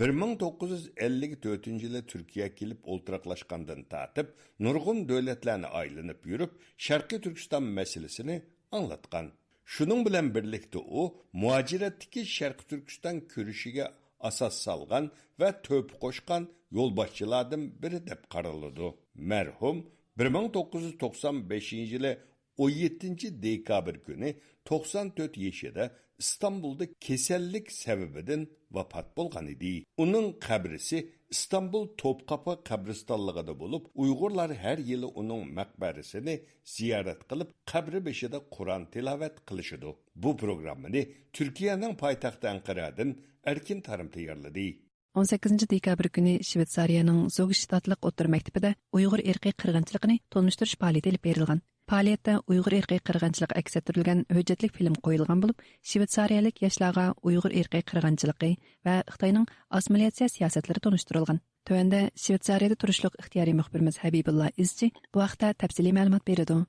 بىر مىڭ توققۇز يۈز ئەللىك تۆتىنچى يىلى تۈركىيەگە كېلىپ ئولتۇراقلاشقاندىن تارتىپ، نۇرغۇن دۆلەتلەرنى ئايلىنىپ يۈرۈپ، شەرقىي تۈركىستان مەسىلىسىنى ئاڭلاتقان. شۇنىڭ بىلەن بىرلىكتە ئۇ مۇھاجىرەتتىكى شەرقىي تۈركىستان كۈرىشىگە ئاساس سالغان ۋە تۆھپە قوشقان يولباشچىلاردىن بىرى دەپ قارىلىدۇ. مەرھۇم بىر مىڭ توققۇز يۈز توقسان بەشىنچى يىلى ئون يەتتىنچى دېكابىر كۈنى توقسان تۆت يېشىدا ئىستانبۇلدا كېسەللىك سەۋەبىدىن ۋاپات بولغان ئىدى. ئۇنىڭ قەبرىسى ئىستانبۇل توپقاپا قەبرىستانلىقىدا بولۇپ، ئۇيغۇرلار ھەر يىلى ئۇنىڭ مەقبەرىسىنى زىيارەت قىلىپ، قەبرە بېشىدا قۇرئان تىلاۋەت قىلىشىدۇ. بۇ پروگراممىنى تۈركىيەنىڭ پايتەختى ئەنقەرەدىن ئەركىن تارىم تەييارلىدى. ئون سەككىزىنچى دېكابىر كۈنى شۋېتسارىيەنىڭ زوگ شتاتلىق ئوتتۇرا مەكتىپىدە ئۇيغۇر ئىرقىي قىرغىنچىلىقىنى تونۇشتۇرۇش پائالىيىتى ئېلىپ بېرىلغان. پائالىيەتتە ئۇيغۇر ئىرقىي قىرغىنچىلىقى ئەكس ئەتتۈرۈلگەن ھۆججەتلىك فىلىم قويۇلغان بولۇپ، شۋېتسارىيەلىك ياشلارغا ئۇيغۇر ئىرقىي قىرغىنچىلىقى ۋە خىتاينىڭ ئاسسىمىلياتسىيە سىياسەتلىرى تونۇشتۇرۇلغان. تۆۋەندە شۋېتسارىيەدە تۇرۇشلۇق ئىختىيارىي مۇخبىرىمىز ھەبىبۇللا ئىزچى بۇ ھەقتە تەپسىلىي مەلۇمات بېرىدۇ.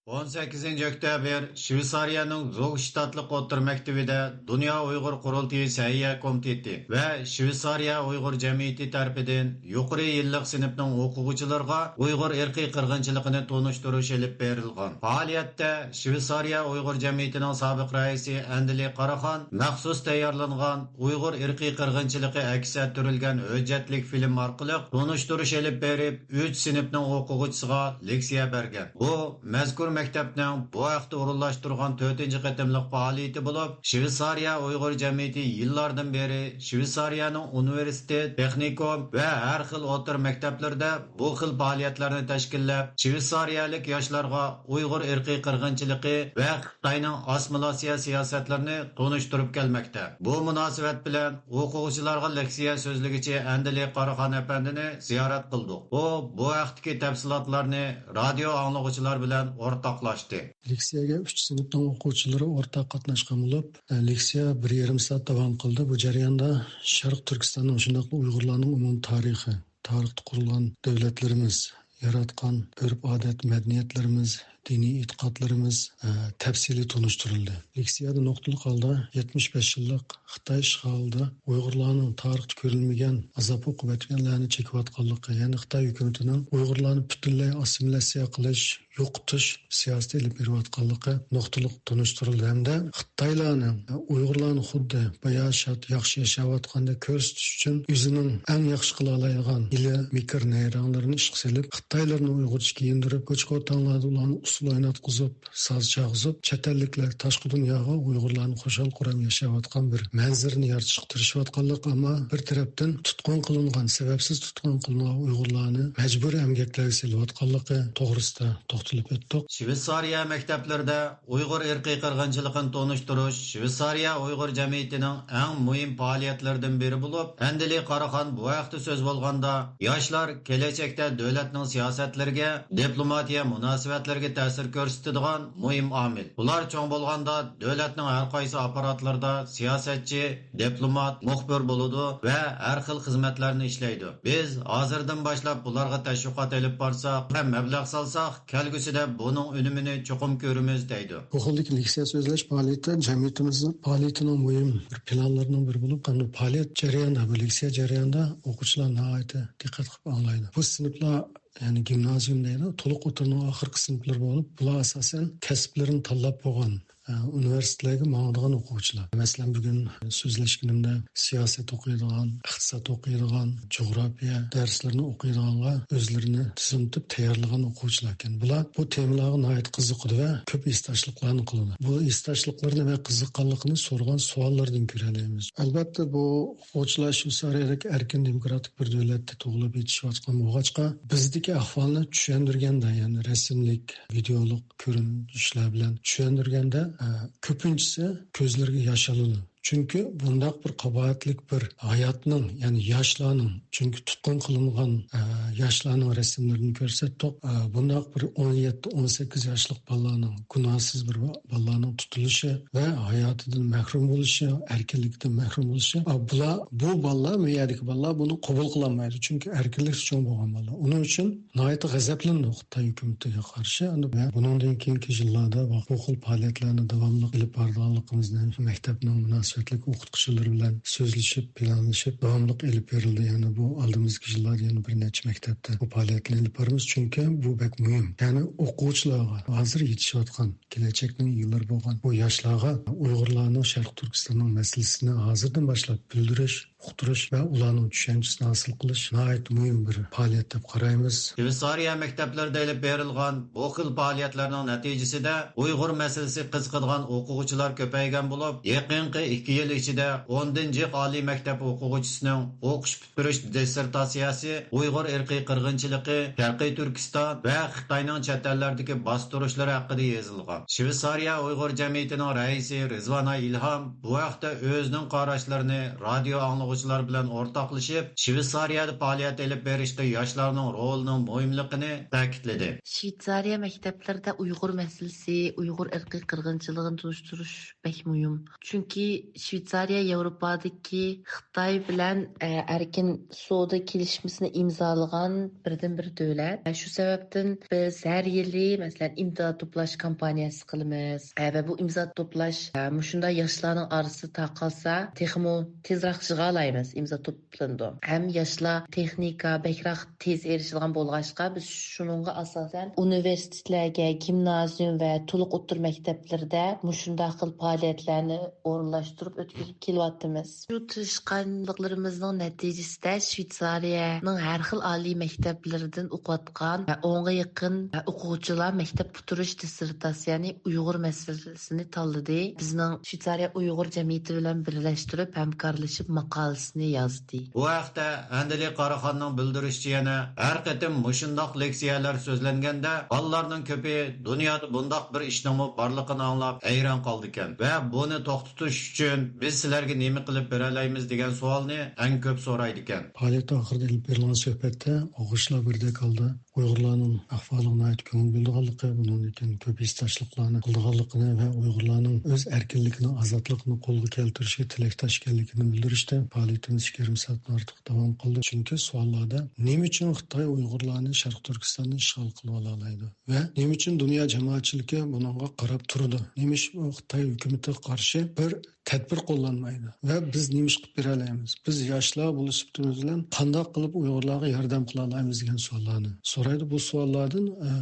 ئون سەككىزىنچى ئۆكتەبىر شۋېتسارىيەنىڭ زوگ شتاتلىق ئوتتۇرا مەكتىۋىدە دۇنيا ئۇيغۇر قۇرۇلتىيى سەھىيە كومىتېتى ۋە شۋېتسارىيە ئۇيغۇر جەمئىيىتى تەرىپىدىن يۇقىرى يىللىق سىنىپنىڭ ئوقۇغۇچىلىرىغا ئۇيغۇر ئىرقىي قىرغىنچىلىقىنى تونۇشتۇرۇش ئېلىپ بېرىلغان. پائالىيەتتە شۋېتسارىيە ئۇيغۇر جەمئىيىتىنىڭ سابىق رەئىسى ئەندىلى قاراخان مەخسۇس تەييارلانغان ئۇيغۇر ئىرقىي قىرغىنچىلىقى ئەكس ئەتتۈرۈلگەن ھۆججەتلىك فىلىم ئارقىلىق تونۇشتۇرۇش ئېلىپ بېرىپ، ئۈچ سىنىپنىڭ ئوقۇغۇچىسىغا لېكسىيە بەرگەن. بۇ مەزكۇر مەكتەپنىڭ بۇ ھەقتە ئورۇنلاشتۇرغان تۆتىنچى قېتىملىق پائالىيىتى بولۇپ، شۋېتسارىيە ئۇيغۇر جەمئىيىتى يىللاردىن بېرى شۋېتسارىيەنىڭ ئۇنىۋېرسىتېت، تېخنىكوم ۋە ھەر خىل ئوتتۇرا مەكتەپلىرىدە بۇ خىل پائالىيەتلەرنى تەشكىللەپ، شۋېتسارىيەلىك ياشلارغا ئۇيغۇر ئىرقىي قىرغىنچىلىقى ۋە خىتاينىڭ ئاسسىمىلياتسىيە سىياسەتلىرىنى تونۇشتۇرۇپ كەلمەكتە. بۇ مۇناسىۋەت بىلەن ئوقۇغۇچىلارغا لېكسىيە سۆزلىگۈچى ئەندىلى قاراخان ئەپەندىنى زىيارەت قىلدۇق. ئۇ بۇ ھەقتىكى تەپسىلاتلارنى رادىيو ئاڭلىغۇچىلار بىلەن ئورتاقلاشتى. لېكسىيەگە ئۈچ سىنىپنىڭ ئوقۇغۇچىلىرى ئورتاق قاتناشقان بولۇپ، لېكسىيە بىر يېرىم سائەت داۋام قىلدى. بۇ جەرياندا شەرقىي تۈركىستاننىڭ، شۇنداقلا ئۇيغۇرلارنىڭ ئومۇمىي تارىخى، تارىختا قۇرۇلغان دۆلەتلىرىمىز، ياراتقان ئۆرپ-ئادەت، مەدەنىيەتلىرىمىز، دىنىي ئېتىقادلىرىمىز، ئە، تەپسىلىي تونۇشتۇرۇلدى. لېكسىيەدە نۇقتىلىق ھالدا يەتمىش بەش يىللىق خىتاي ئىشغالىدا ئۇيغۇرلارنىڭ تارىختا كۆرۈلمىگەن ئازاب-ئوقۇبەتلەرنى چېكىۋاتقانلىقى، يەنى خىتاي ھۆكۈمىتىنىڭ ئۇيغۇرلارنى پۈتۈنلەي ئاسسىمىلياتسىيە قىلىش، يوقىتىش سىياسىتى ئېلىپ بېرىۋاتقانلىقى نۇقتىلىق تونۇشتۇرۇلدى ھەمدە خىتايلارنى، ئۇيغۇرلارنى خۇددى باياشات، ياخشى ياشاۋاتقاندەك كۆرسىتىش ئۈچۈن ئۆزىنىڭ ئەڭ ياخشى قىلالايدىغان ھىيلە-مىكىر نەيرەڭلىرىنى ئىشقا سېلىپ، خىتايلارنى ئۇيغۇرچە كىيىندۈرۈپ، كوچا-كوتاڭلاردا ئۇلارنى ئۇسسۇل ئويناتقۇزۇپ، ساز چالغۇزۇپ، چەت ئەللىكلەر، تاشقى دۇنياغا ئۇيغۇرلارنى خۇشال-خۇرام ياشاۋاتقان بىر مەنزىرىنى يارىتىشقا تىرىشىۋاتقانلىقى، ئەمما بىر تەرەپتىن تۇتقۇن قىلىنغان، سەۋەبسىز تۇتقۇن قىلىنغان ئۇيغۇرلارنى مەجبۇرىي ئەمگەكلەرگە سېلىۋاتقانلىقى توغرىسىدا توختىلىپ ئۆتتۇق. شۋېتسارىيە مەكتەپلىرىدە ئۇيغۇر ئىرقىي قىرغىنچىلىقىنى تونۇشتۇرۇش شۋېتسارىيە ئۇيغۇر جەمئىيىتىنىڭ ئەڭ مۇھىم پائالىيەتلىرىدىن بىرى بولۇپ، ئەندىلى قاراخان بۇ ھەقتە سۆز بولغاندا، ياشلار كېلەچەكتە دۆلەتنىڭ سىياسەتلىرىگە، دىپلوماتىيە مۇناسىۋەتلىرىگە تەسىر كۆرسىتىدىغان مۇھىم ئامىل. ئۇلار چوڭ بولغاندا دۆلەتنىڭ ھەر قايسى ئاپپاراتلىرىدا سىياسەتچى، دىپلومات، مۇخبىر بولىدۇ ۋە ھەر خىل خىزمەتلەرنى ئىشلەيدۇ. بىز ھازىردىن باشلاپ بۇلارغا تەشۋىقات ئېلىپ بارساق ۋە مەبلەغ سالساق، كەلگۈسىدە بۇنىڭ ئۈنۈمىنى چوقۇم كۆرىمىز، دەيدۇ. بۇ خىلدىكى لېكسىيە سۆزلەش پائالىيىتى جەمئىيىتىمىز پائالىيىتىنىڭ مۇھىم بىر پىلانلىرىنىڭ بىرى بولۇپ، ھەمدە پائالىيەت جەريانىدا، بۇ لېكسىيە جەريانىدا ئوقۇغۇچىلار ناھايىتى دىققەت قىلىپ ئاڭلايدۇ. بۇ سىنىپلار يەنى گىمنازىيۇم دەيدۇ، تولۇق ئوتتۇرىنىڭ ئاخىرقى سىنىپلىرى بولۇپ، بۇلار ئاساسەن كەسىپلىرىنى تاللاپ بولغان، ئە، ئۇنىۋېرسىتېتلەرگە ماڭىدىغان ئوقۇغۇچىلار. مەسىلەن، بۈگۈن سۆزلەشكىنىمدە سىياسەت ئوقۇيدىغان، ئىقتىساد ئوقۇيدىغان، جۇغراپىيە دەرسلىرىنى ئوقۇيدىغانلار ئۆزلىرىنى تىزىملىتىپ تەييارلىغان ئوقۇغۇچىلار ئىكەن. بۇلار بۇ تېمىلارغا ناھايىتى قىزىقىدۇ ۋە كۆپ ھېسداشلىقلارنى قىلىدۇ. بۇ ھېسداشلىقلىرىنى ۋە قىزىققانلىقىنى سورىغان سوئاللاردىن كۆرەلەيمىز. ئەلۋەتتە، بۇ ئوقۇغۇچىلار شۋېتسارىيەدەك ئەركىن دېموكراتىك بىر دۆلەتتە تۇغۇلۇپ يېتىشىۋاتقان بولغاچقا، بىزدىكى ئەھۋالنى چۈشەندۈرگەندە، يەنى رەسىملىك، ۋىدېئولۇق كۆرۈنۈشلەر بىلەن چۈشەندۈرگەندە، ئە، كۆپىنچىسى كۆزلىرىگە ياش ئالىدۇ. چۈنكى بۇنداق بىر قاباھەتلىك بىر ھاياتنىڭ، يەنى ياشلارنىڭ، چۈنكى تۇتقۇن قىلىنغان، ئە، ياشلارنىڭ رەسىملىرىنى كۆرسەتتۇق. ئە، بۇنداق بىر ئون يەتتە، ئون سەككىز ياشلىق بالىلارنىڭ، گۇناھسىز بىر بالىلارنىڭ تۇتۇلۇشى ۋە ھاياتىدىن مەھرۇم بولۇشى، ئەركىنلىكىدىن مەھرۇم بولۇشى، ئە، بۇلار، بۇ بالىلار، بۇ يەردىكى بالىلار بۇنى قوبۇل قىلالمايدۇ. چۈنكى ئەركىنلىكى چوڭ بولغان بالىلار. ئۇنىڭ ئۈچۈن ناھايىتى غەزەپلىنىدۇ خىتاي ھۆكۈمىتىگە قارشى. ئەمدى مەن بۇنىڭدىن كېيىنكى يىللاردا بۇ خىل پائالىيەتلەرنى داۋاملىق ئېلىپ بارىدىغانلىقىمىزنى، مەكتەپنىڭ مۇناسىۋەتلىك ئوقۇتقۇچىلىرى بىلەن سۆزلىشىپ، پىلانلىشىپ، داۋاملىق ئېلىپ بېرىلدى. يەنى بۇ ئالدىمىزدىكى يىللاردا يەنە بىر نەچچە مەكتەپتە بۇ پائالىيەتنى ئېلىپ بارىمىز. چۈنكى بۇ بەك مۇھىم. يەنى ئوقۇغۇچىلارغا، ھازىر يېتىشىۋاتقان، كېلەچەكنىڭ ئىگىلىرى بولغان بۇ ياشلارغا ئۇيغۇرلارنىڭ شەرقىي تۈركىستاننىڭ مەسىلىسىنى ھازىردىن باشلاپ بىلدۈرۈش، ئۇقتۇرۇش ۋە ئۇلارنىڭ چۈشەنچىسىنى ھاسىل قىلىش ناھايىتى مۇھىم بىر پائالىيەت دەپ قارايمىز. شۋېتسارىيە مەكتەپلىرىدە ئېلىپ بېرىلغان بۇ خىل پائالىيەتلەرنىڭ نەتىجىسىدە ئۇيغۇر مەسىلىسىگە قىزىقىدىغان ئوقۇغۇچىلار كۆپەيگەن بولۇپ، يېقىنقى ئىككى يىل ئىچىدە ئوندىن جىق ئالىي مەكتەپ ئوقۇغۇچىسىنىڭ ئوقۇش پۈتتۈرۈش دىسسېرتاتسىيەسى ئۇيغۇر ئىرقىي قىرغىنچىلىقى، شەرقىي تۈركىستان ۋە خىتاينىڭ چەت ئەللەردىكى باستۇرۇشلىرى ھەققىدە يېزىلغان. شۋېتسارىيە ئۇيغۇر جەمئىيىتىنىڭ رەئىسى رىزۋانە ئىلھام بۇ ھەقتە ئۆزىنىڭ قاراشلىرىنى رادىيو ئاڭلىغۇچىلار بىلەن ئورتاقلىشىپ، شۋېتسارىيەدە پائالىيەت ئېلىپ بېرىشتا ياشلارنىڭ رولىنىڭ مۇھىملىقىنى تەكىتلىدى. شۋېتسارىيە مەكتەپلىرىدە ئۇيغۇر مەسىلىسى، ئۇيغۇر ئىرقىي قىرغىنچىلىقىنى تونۇشتۇرۇش بەك مۇھىم. چۈنكى شۋېتسارىيە ياۋروپادىكى خىتاي بىلەن، ئە، ئەركىن سودا كېلىشمىسىنى ئىمزالىغان بىردىنبىر دۆلەت. شۇ سەۋەبتىن بىز ھەر يىلى، مەسىلەن، ئىمداد توپلاش كامپانىيەسى قىلىمىز. ئە، ۋە بۇ ئىمزا توپلاش، ئە، مۇشۇنداق ياشلارنىڭ ئارىسىدا تارقالسا، تېخىمۇ تېزراق يىغالايمىز، ئىمزا توپلىنىدۇ. ھەم ياشلار تېخنىكا بەكرەك تېز ئېرىشىدىغان بولغاچقا، بىز شۇنىڭغا ئاساسەن ئۇنىۋېرسىتېتلەرگە، گىمنازىيۇم ۋە تولۇق ئوتتۇرا مەكتەپلىرىدە مۇشۇنداق خىل پائالىيەتلەرنى ئورۇنلاشتۇرۇپ ئۆتكۈزۈپ كېلىۋاتىمىز. شۇ تىرىشقانلىقلىرىمىزنىڭ نەتىجىسىدە شۋېتسارىيەنىڭ ھەر خىل ئالىي مەكتەپلىرىدىن ئوقۇۋاتقان ئونغا يېقىن ئوقۇغۇچىلار مەكتەپ پۈتتۈرۈش دىسسېرتاتسىيەنى ئۇيغۇر مەسىلىسىنى تاللىدى. بىزنىڭ شۋېتسارىيە ئۇيغۇر جەمئىيىتى بىلەن بىرلەشتۈرۈپ ھەمكارلىشىپ ماقالىسىنى يازدى. بۇ ھەقتە ئەندىلى قاراخاننىڭ بىلدۈرۈشىچە، يەنە ھەر قېتىم مۇشۇنداق لېكسىيەلەر سۆزلەنگەندە، بالىلارنىڭ كۆپى دۇنيادا بۇنداق بىر ئىشنىڭمۇ بارلىقىنى ئاڭلاپ ھەيران قالىدىكەن ۋە بۇنى توختىتىش ئۈچۈن بىز سىلەرگە نېمە قىلىپ بېرەلەيمىز دېگەن سوئالنى ئەڭ كۆپ سورايدىكەن. پائالىيەت ئاخىرىدا ئېلىپ بېرىلغان سۆھبەتتە ئوقۇغۇچىلار بىردەك ھالدا ئۇيغۇرلارنىڭ ئەھۋالىغا ناھايىتى كۆڭۈل بۆلىدىغانلىقى، بۇنىڭدىن كېيىن كۆپ ھېسداشلىقلارنى قىلىدىغانلىقىنى ۋە ئۇيغۇرلارنىڭ ئۆز ئەركىنلىكىنى، ئازادلىقىنى قولغا كەلتۈرۈشكە تىلەكداش ئىكەنلىكىنى بىلدۈرۈشتە پائالىيىتىمىز ئىككى يېرىم سائەتتىن ئارتۇق داۋام قىلدى. چۈنكى سوئاللاردا نېمە ئۈچۈن خىتاي ئۇيغۇرلارنى شەرقىي تۈركىستاندا ئىشغال قىلىۋالالايدۇ ۋە نېمە ئۈچۈن دۇنيا جامائەتچىلىكى بۇنىڭغا قاراپ تۇرىدۇ؟ نېمە ئۈچۈن خىتاي ھۆكۈمىتىگە قارشى بىر تەدبىر قوللانمايدۇ ۋە بىز نېمە ئىش قىلىپ بېرەلەيمىز؟ بىز ياشلار بولۇش سۈپىتىمىز بىلەن قانداق قىلىپ ئۇيغۇرلارغا ياردەم قىلالايمىز دېگەن سوئاللارنى سورايدۇ. بۇ سوئاللاردىن، ئە،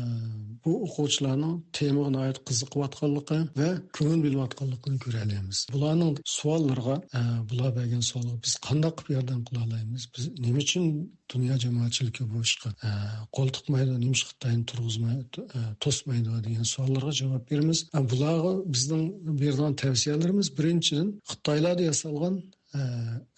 بۇ ئوقۇغۇچىلارنىڭ تېمىغا ناھايىتى قىزىقىۋاتقانلىقى ۋە كۆڭۈل بۆلۈۋاتقانلىقىنى كۆرەلەيمىز. بۇلارنىڭ سوئاللىرىغا، ئە، بۇلار بەرگەن سوئالغا بىز قانداق قىلىپ ياردەم قىلالايمىز؟ بىز نېمە ئۈچۈن دۇنيا جامائەتچىلىكى بۇ ئىشقا، ئە، قول تىقمايدۇ، نېمىشقا خىتاينى تۇرغۇزماي، ئە، توسمايدۇ دېگەن سوئاللارغا جاۋاب بېرىمىز. ئە، بۇلارغا بىزنىڭ بېرىدىغان تەۋسىيەلىرىمىز، بىرىنچىدىن، خىتايلاردا ياسالغان، ئە،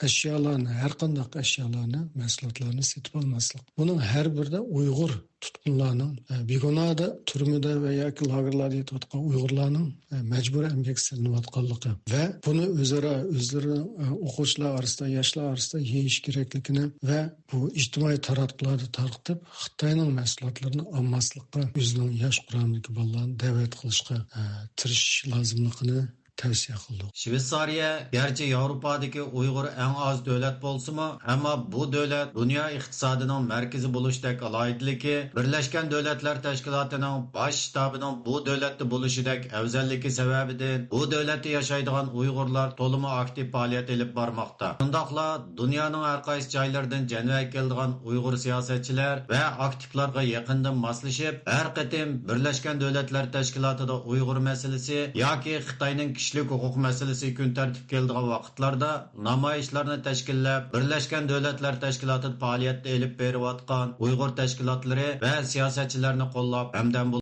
ئەشيالارنى، ھەر قانداق ئەشيالارنى، مەھسۇلاتلارنى سېتىپ ئالماسلىق. بۇنىڭ ھەر بىرىدە ئۇيغۇر تۇتقۇنلارنىڭ، ئە، بىگۇناھدا تۈرمىدە ۋە ياكى لاگېرلاردا يېتىۋاتقان ئۇيغۇرلارنىڭ، ئە، مەجبۇرىي ئەمگەككە سېلىنىۋاتقانلىقى ۋە بۇنى ئۆزئارا ئۆزلىرىنىڭ، ئە، ئوقۇغۇچىلار ئارىسىدا، ياشلار ئارىسىدا يېيىش كېرەكلىكىنى ۋە بۇ ئىجتىمائىي تاراتقۇلاردا تارقىتىپ، خىتاينىڭ مەھسۇلاتلىرىنى ئالماسلىققا، ئۆزىنىڭ ياش قۇرامىدىكى بالىلارنى دەۋەت قىلىشقا، ئە، تىرىشىش لازىملىقىنى تەۋسىيە قىلدۇق. شۋېتسارىيە گەرچە ياۋروپادىكى ئۇيغۇر ئەڭ ئاز دۆلەت بولسىمۇ، ئەمما بۇ دۆلەت دۇنيا ئىقتىسادىنىڭ مەركىزى بولۇشتەك ئالاھىدىلىكى، بىرلەشكەن دۆلەتلەر تەشكىلاتىنىڭ باش شتابىنىڭ بۇ دۆلەتتە بولۇشىدەك ئەۋزەللىكى سەۋەبىدىن بۇ دۆلەتتە ياشايدىغان ئۇيغۇرلار تولىمۇ ئاكتىپ پائالىيەت ئېلىپ بارماقتا. شۇنداقلا دۇنيانىڭ ھەر قايسى جايلىرىدىن جەنۋەگە كېلىدىغان ئۇيغۇر سىياسەتچىلەر ۋە ئاكتىپلارغا يېقىندىن ماسلىشىپ، ھەر قېتىم بىرلەشكەن دۆلەتلەر تەشكىلاتىدا ئۇيغۇر مەسىلىسى ياكى خىتاينىڭ كىشىلىك ھوقۇق مەسىلىسى كۈن تەرتىپكە كېلىدىغان ۋاقىتلاردا نامايىشلارنى تەشكىللەپ، بىرلەشكەن دۆلەتلەر تەشكىلاتىدا پائالىيەت ئېلىپ بېرىۋاتقان ئۇيغۇر تەشكىلاتلىرى ۋە سىياسەتچىلەرنى قوللاپ ھەمدەم